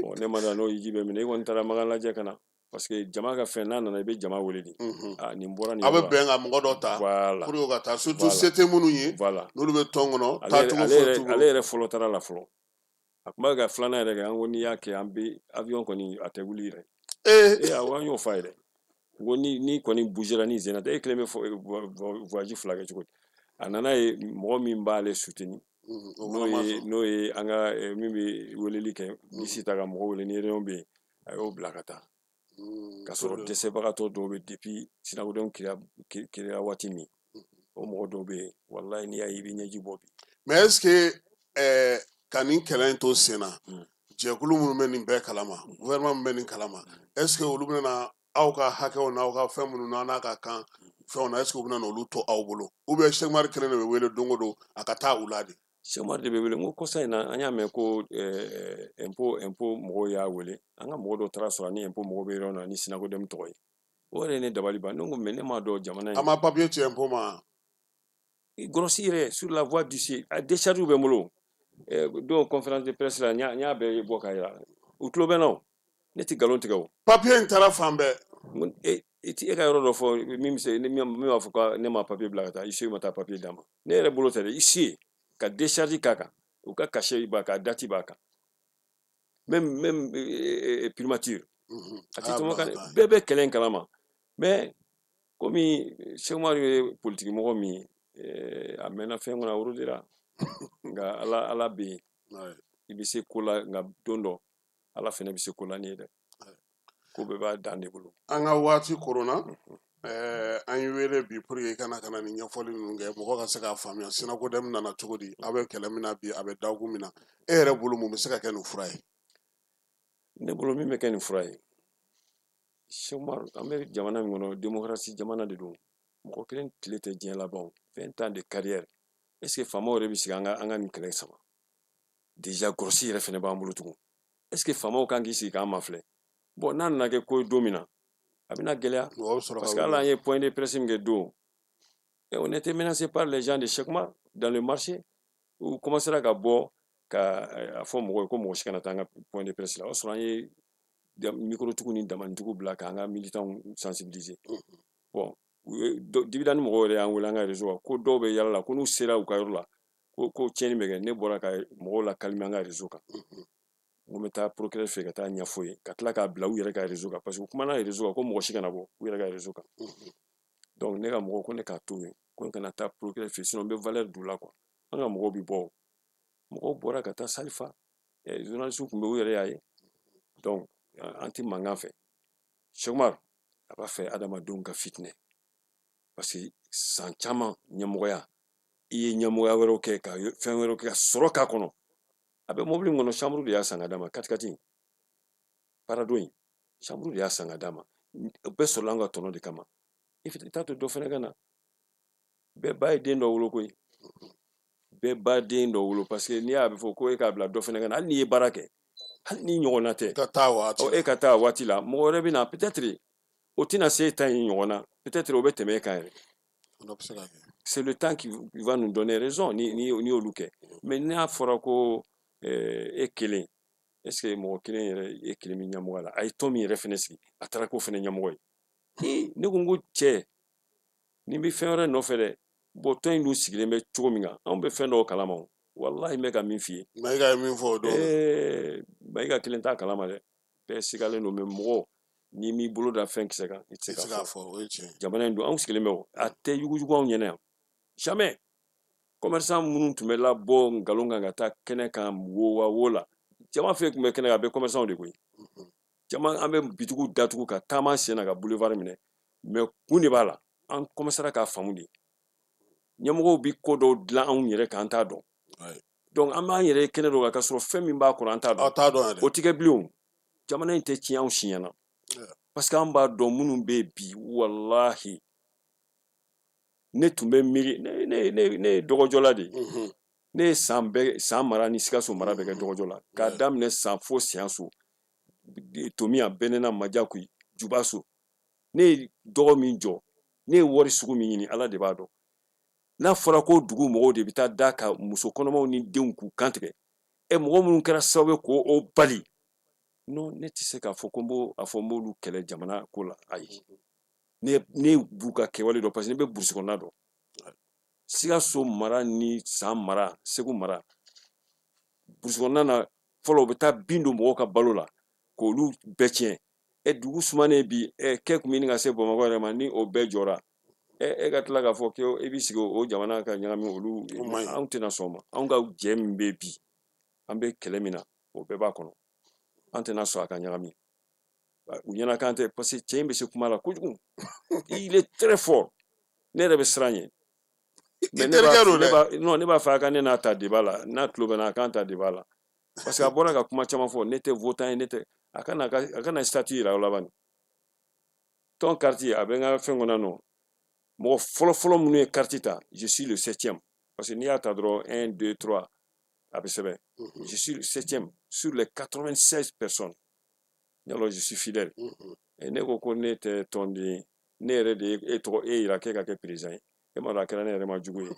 Bon, ne ma da n'o ji bɛ minɛ. I kɔni taara Makan lajɛ ka na, parce que jama ka fɛn n'a nana, i bɛ jama wele de. Ah, nin bɔra nin. Aw bɛ bɛn ka mɔgɔ dɔ ta. Voilà. Pour que ka taa, surtout se tɛ minnu ye. Voilà. N'olu bɛ tɔn kɔnɔ, taacogo foyi t'u bolo. Ale yɛrɛ fɔlɔ taara la fɔlɔ. A tun b'a ka filanan yɛrɛ kɛ, an ko n'i y'a kɛ, an bɛ avion kɔni, a tɛ wuli yɛrɛ. Ee awɔ, an y'o f'a ye dɛ. N ko ni kɔni bougera ni sen na tɛ, e kelen bɛ voyage fila kɛ cogo di? A nana ye mɔgɔ min b'ale soutenir, n'o ye an ka min bɛ weleli kɛ, bisi ta ka mɔgɔ wele ni réunion bɛ yen, a y'o bila ka taa. K'a sɔrɔ dɛsɛbagatɔ dɔw bɛ depuis SYNACODEM créera waati min, o mɔgɔ dɔw bɛ yen, walayi, n'i y'a ye i bɛ ɲɛji bɔ bi. Mais est ce que ka nin kɛlɛ in to sen na, jɛkulu minnu bɛ nin bɛɛ kalama, gouvernement min bɛ nin kalama, est ce que olu bɛna aw ka hakɛw n'aw ka fɛn minnu n'a ka kan fɛnw na, est ce que u bɛna olu to aw bolo, ou bien Cheikh Umar kelen de bɛ wele don o don a ka taa u la de? Cheikh Umar de bɛ wele. N ko kɔsa in na, an y'a mɛn ko impôt mɔgɔw y'a wele. An ka mɔgɔ dɔ taara sɔrɔ ni impôt mɔgɔw bɛ yɔrɔ na ni SYNACODEM tɔgɔ ye. O yɛrɛ ye ne dabali ban. Ne ko mais ne m'a dɔn jamana in. A ma papier ci impôt ma? Grosse yɛrɛ sur la voie d'huissier, a décharge bɛ n bolo. Don conférence de presse la, n y'a bɛɛ bɔ k'a jira. U tulo bɛ n na o, ne tɛ nkalon tigɛ o. Papier in taara fan bɛɛ. E ti e ka yɔrɔ dɔ fɔ min bɛ se min b'a fɔ ko ne ma papier bila ka taa huissier ma taa papier d'a ma. Ne yɛrɛ bolo tɛ dɛ, huissier ka décharge k'a kan, u ka cachet b'a kan, date b'a kan, même primature a tɛ tɔmɔ kan. Bɛɛ bɛ kɛlɛ in kalama. Mais komi Cheikh Umar ye politiki mɔgɔ min ye, a mɛnna fɛn kɔnɔ, a worodira. Nka Ala bɛ yen. I bɛ se ko la, nka don dɔ Ala fɛnɛ bɛ se ko la ni ye dɛ. Ko bɛɛ b'a dan de bolo. An ka waati koronna. An ye wele bi pour que i kana ka na nin ɲɛfɔli ninnu kɛ, mɔgɔ ka se k'a faamuya SYNACODEM nana cogo di, aw bɛ kɛlɛ min na bi, a bɛ dakun min na. E yɛrɛ bolo, mun bɛ se ka kɛ nin fura ye? Ne bolo, min bɛ kɛ nin fura ye, Cheikh Umar, an bɛ jamana min kɔnɔ, démocratie jamana de don. Mɔgɔ kelen tile tɛ diɲɛ laban. 20 ans de carrière, est ce que faamaw yɛrɛ bɛ sigi an ka nin kɛlɛ sama? Déjà grosse yɛrɛ fɛnɛ b'an bolo tugun. Est ce que faamaw kan k'i sigi k'an mafilɛ? Bon, n'a nana kɛ ko ye don min na, a bɛna gɛlɛya, parce que hali an ye point de presse min kɛ don, et on était menacé par les gens de Cheikh Umar dans le marché. U commencera ka bɔ ka a fɔ mɔgɔw ye ko mɔgɔ si kana taa an ka point de presse la. O y'a sɔrɔ an ye microtigiw ni damanitigiw bila k'an ka militants sensibiliser. Bon, u ye dibidani mɔgɔw yɛrɛ y'an wele an ka réseau kan ko dɔw bɛ yala la, ko n'u sera u ka yɔrɔ la, ko tiɲɛni bɛ kɛ. Ne bɔra ka mɔgɔw la calmer an ka réseau kan. N ko n bɛ taa procureur fɛ ka taa ɲɛfɔ ye, ka tila k'a bila u yɛrɛ ka réseau kan, parce que u kumana réseau kan ko mɔgɔ si kana bɔ u yɛrɛ ka réseau kan. Donc ne ka mɔgɔw ko ne k'a to yen, ko ne kana taa procureur fɛ, sinon n bɛ valeur d'u la quoi. An ka mɔgɔw bɛ bɔ, mɔgɔw bɔra ka taa salle fa, journaliste tun bɛ, u yɛrɛ y'a ye. Donc an tɛ mankan fɛ. Cheikh Umar a b'a fɛ adamadenw ka fitinɛ, parce que san caman ɲɛmɔgɔya, i ye ɲɛmɔgɔya wɛrɛw kɛ, ka fɛn wɛrɛw kɛ, ka sɔrɔ k'a kɔnɔ. A bɛ mobili min kɔnɔ, chambre de y'a san ka d'a ma. Katikati Prado in, chambre de y'a san ka d'a ma. O bɛɛ sɔrɔla an ka tɔnɔ de kama. I t'a to dɔ fɛnɛ ka na. Bɛɛ ba ye den dɔ wolo koyi, bɛɛ ba den dɔ wolo, parce que n'i y'a bɛ fɔ ko e k'a bila dɔ fɛnɛ ka na, hali n'i ye baara kɛ, hali n'i ɲɔgɔnna tɛ ka taa waati e ka taa waati la, mɔgɔ wɛrɛ bɛ na, peut-être o tɛna se e ta in ɲɔgɔn na, peut-être o bɛ tɛmɛ e kan yɛrɛ. C'est le temps qui va nous donner raison ni olu kɛ. Mais n'a fɔra ko e kelen, est ce que mɔgɔ kelen yɛrɛ, e kelen bɛ ɲɛmɔgɔ la? A ye tɔn min yɛrɛ fɛnɛ sigi, a taara k'o fɛnɛ ɲɛmɔgɔ ye. Ee, ne ko n ko cɛ, nin bɛ fɛn wɛrɛ nɔfɛ dɛ. Bon, tɔn in dun sigilen bɛ cogo min kan, anw bɛ fɛn dɔw kalama o. Walahi, n bɛ ka min f'i ye. Mayiga ye min fɔ o don. Mayiga kelen t'a kalama dɛ, bɛɛ sigalen don. Mais mɔgɔ n'i m'i bolo da fɛn kisɛ kan, i tɛ se k'a fɔ. O ye tiɲɛ. Jamana in dun, anw sigilen bɛ o, a tɛ yuguyugu anw ɲɛna yan, jamais. Commerçant minnu tun bɛ labɔ nkalon kan ka taa kɛnɛ kan, wo wa wo la, jama fɛn tun bɛ kɛnɛ kan, a bɛ commerçant de koyi. Jama, an bɛ bitigiw datugu ka taama sen na ka boulevard minɛ. Mais kun de b'a la, an commencera k'a faamu de. Ɲɛmɔgɔw bi ko dɔw dilan anw yɛrɛ kan, an t'a dɔn. Donc an b'an yɛrɛ ye kɛnɛ dɔ kan ka sɔrɔ fɛn min b'a kɔnɔ, an t'a dɔn. O tɛ kɛ bilen o. Jamana in tɛ tiɲɛ anw si ɲɛna, parce que an b'a dɔn minnu bɛ yen bi. Walahi, ne tun bɛ miiri, ne ye dɔgɔjɔla de ye. Ne ye san bɛɛ, san mara ni Sikaso mara bɛɛ kɛ dɔgɔjɔ la, k'a daminɛ san fo Siyanso, Tomiya, Bɛnɛna, Majakuyi, Jubaso. Ne ye dɔgɔ min jɔ, ne ye wari sugu min ɲini, Ala de b'a dɔn. N'a fɔra ko dugu mɔgɔw de bɛ taa da ka muso kɔnɔmaw ni denw k'u kantigɛ, ɛ, mɔgɔ minnu kɛra sababu ye k'o bali, non, ne tɛ se k'a fɔ ko n b'o a fɔ n b'olu kɛlɛ jamana ko la. Ayi, ne b'u ka kɛwale dɔn, parce que ne bɛ burusi kɔnɔna dɔn. Sikaso mara ni San mara, Segu mara, burusi kɔnɔna na fɔlɔ, u bɛ taa bin don mɔgɔw ka balo la k'olu bɛɛ tiɲɛ. Ɛ, dugu sumanen bi, ɛ, kɛ kun bɛ ɲini ka se Bamakɔ yɛrɛ ma, ni o bɛɛ jɔra, ɛ, e ka tila k'a fɔ ko e b'i sigi o jamana ka ɲagami olu, anw tɛna sɔn o ma. Anw ka jɛ min bɛ bi, an bɛ kɛlɛ min na, o bɛɛ b'a kɔnɔ. An tɛna sɔn a ka ɲagami. U ɲɛna kan tɛ, parce que cɛ in bɛ se kuma la kojugu, il est très fort. Ne yɛrɛ bɛ siran ɲɛ. Mais ne b'a, non, ne b'a fɛ a ka ne n'a ta débat la. N'a tulo bɛ n na, a k'an ta débat la, parce que a bɔra ka kuma caman fɔ. Ne tɛ votant ye, ne tɛ. A kana statut yira aw laban. Tɔn carte, a bɛ n ka fɛn kɔnɔ nɔ. Mɔgɔ fɔlɔ fɔlɔ minnu ye carte ta, je suis le septième, parce que n'i y'a ta dɔrɔn, 1, 2, 3, a bɛ sɛbɛn. Je suis le septième sur les 96 personnes. Alors je suis fidèle. Et ne ko ko ne tɛ tɔnden ye. Ne yɛrɛ de ye e tɔgɔ e yira k'e ka kɛ président ye. E m'a dɔn, a kɛra ne yɛrɛ ma jugu ye.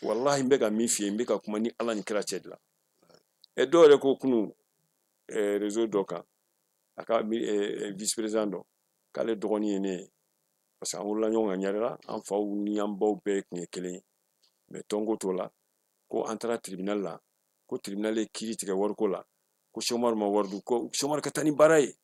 Walahi, n bɛ ka min f'i ye, n bɛ ka kuma ni Ala ni kira cɛ de la. Ɛ, dɔw yɛrɛ ko kunu réseau dɔ kan, a ka vice président dɔ, k'ale dɔgɔnin ye ne ye, parce que an wolola ɲɔgɔn kan ɲarela, an faw ni an baw bɛɛ tun ye kelen ye. Mais tɔnko t'o la, ko an taara tribunal la, ko tribunal ye kiiri tigɛ wariko la, ko Sɛkumaru ma wari dun, ko Sɛkumaru ka taa ni baara ye.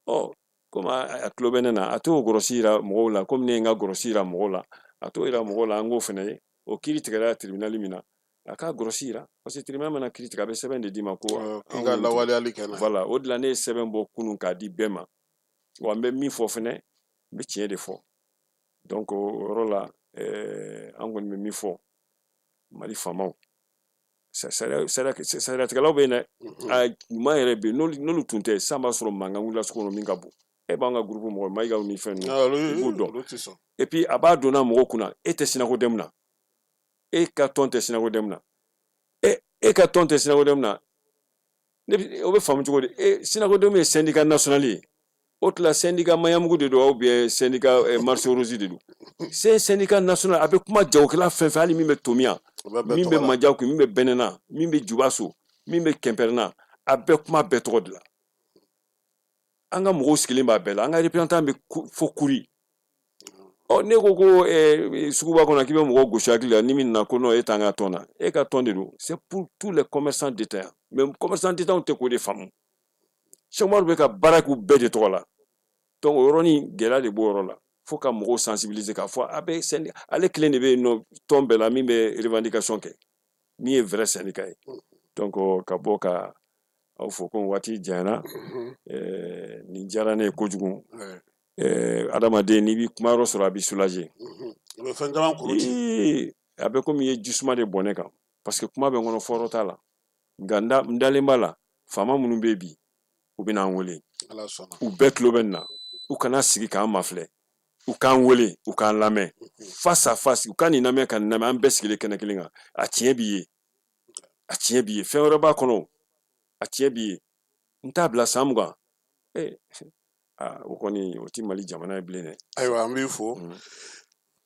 Ɔ, komi a tulo bɛ ne na, a t'o gɔrɔsi yira mɔgɔw la, komi ne ye n ka gɔrɔsi yira mɔgɔw la, a t'o yira mɔgɔw la. An k'o fɛnɛ ye o kiiri tigɛra tribunal min na, a k'a gɔrɔsi yira, parce que tribunal mana kiiri tigɛ, a bɛ sɛbɛn de d'i ma ko k'i ka lawaleyali kɛ n'a ye. Voilà, o de la ne ye sɛbɛn bɔ kunun k'a di bɛɛ ma. Wa n bɛ min fɔ fɛnɛ, n bɛ tiɲɛ de fɔ. Donc o yɔrɔ la, an kɔni bɛ min fɔ Mali faamaw, sariyatigɛlaw bɛ yen dɛ, a ɲuman yɛrɛ bɛ yen. N'olu tun tɛ sisan, b'a sɔrɔ mankan wulila sugu kɔnɔ min ka bon. E b'an ka groupe mɔgɔ Mayigaw ni fɛn ninnu, i b'u dɔn. Et puis a b'a donna mɔgɔw kunna, e tɛ SYNACODEM na, e ka tɔn tɛ SYNACODEM na, e ka tɔn tɛ SYNACODEM na. O bɛ faamu cogo di? E, SYNACODEM ye syndicat national ye, o tila syndicat Maɲanbugu de don ou bien syndicat Marché Rose de don? C'est un syndicat national, a bɛ kuma jagokɛla fɛn fɛn, hali min bɛ Tomiya, min bɛ Mandiaku, min bɛ Bɛnɛna, min bɛ Jubaso, min bɛ Kɛnpɛrɛnna, a bɛɛ kuma bɛɛ tɔgɔ de la. An ka mɔgɔw sigilen b'a bɛɛ la, an ka représentant bɛ fo Kuri. Ɔ, ne ko suguba kɔnɔ k'i bɛ mɔgɔw gosi hakili la ni min na, ko non, e t'an ka tɔn na, e ka tɔn de don. C'est pour tous les commerçants détaillants, mais commerçants détaillants tɛ k'o de faamu. Sɛkumaru bɛ ka baara k'u bɛɛ de tɔgɔ la. Donc o yɔrɔnin gɛlɛya de b'o yɔrɔ la, fo ka mɔgɔw sensibiliser k'a fɔ a bɛ ale kelen de bɛ yen nɔ tɔn bɛɛ la min bɛ revendication kɛ, min ye vrai syndicat ye. Donc ka bɔ ka aw fo, ko waati janyana, nin diyara ne ye kojugu. Adamaden, n'i b'i kuma yɔrɔ sɔrɔ, a b'i soulager. A bɛ fɛn caman kuru ci. A bɛ komi i ye jisuma de bɔn ne kan, parce que kuma bɛ n kɔnɔ, fɔyɔrɔ t'a la. Nka n dalen b'a la, faama minnu bɛ bi, u bɛ n'an wele, u bɛɛ tulo bɛ nin na. U kana sigi k'an mafilɛ, u k'an wele, u k'an lamɛn face à face, u ka nin lamɛn ka nin lamɛn, an bɛɛ sigilen kɛnɛ kelen kan. A tiɲɛ b'i ye, a tiɲɛ b'i ye, fɛn wɛrɛ b'a kɔnɔ, a tiɲɛ b'i ye. N t'a bila san 20, ee, o kɔni o ti Mali jamana ye bilen dɛ. Ayiwa, an b'i fo.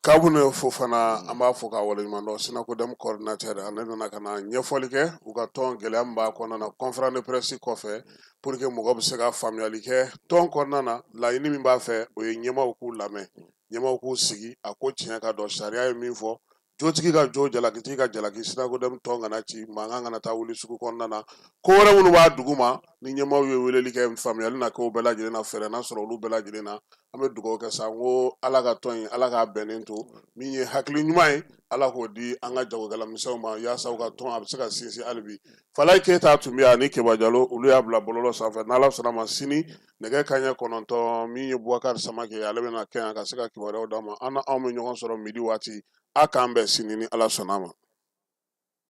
Kabune Fofana, an b'a fo k'a waleɲuman dɔn, SYNACODEM coordinateur. Ale nana ka na ɲɛfɔli kɛ u ka tɔn gɛlɛya min b'a kɔnɔna na, conférence de presse kɔfɛ, pour que mɔgɔ bɛ se ka faamuyali kɛ tɔn kɔnɔna na. Laɲini min b'a fɛ, o ye ɲɛmaaw k'u lamɛn, ɲɛmaaw k'u sigi, a ko tiɲɛ ka dɔn, sariya ye min fɔ, jotigi ka jo, jalakitigi ka jalaki, SYNACODEM tɔn kana ci, mankan kana taa wuli sugu kɔnɔna na, ko wɛrɛ minnu b'a dugu ma. Ni ɲɛmaaw ye weleli kɛ, faamuyali na k'o bɛɛ lajɛlen na, fɛɛrɛ na sɔrɔ olu bɛɛ lajɛlen na. An bɛ dugawu kɛ sa, n ko Ala ka tɔn in, Ala k'a bɛnnen to. Min ye hakili ɲuman ye, Ala k'o di an ka jagokɛla misɛnw ma, yaasa u ka tɔn a bɛ se ka sinsin hali bi. Falayi Keyita tun bɛ yan ni Keba Jalo, olu y'a bila bɔlɔlɔ sanfɛ. N'Ala sɔnna ma, sini nɛgɛ kanɲɛ 9, min ye Bubakari Samake, ale bɛna kɛ yan ka se ka kibaruyaw d'an ma. An na anw bɛ ɲɔgɔn sɔrɔ midi waati. A k'an bɛn sini ni Ala sɔnna ma.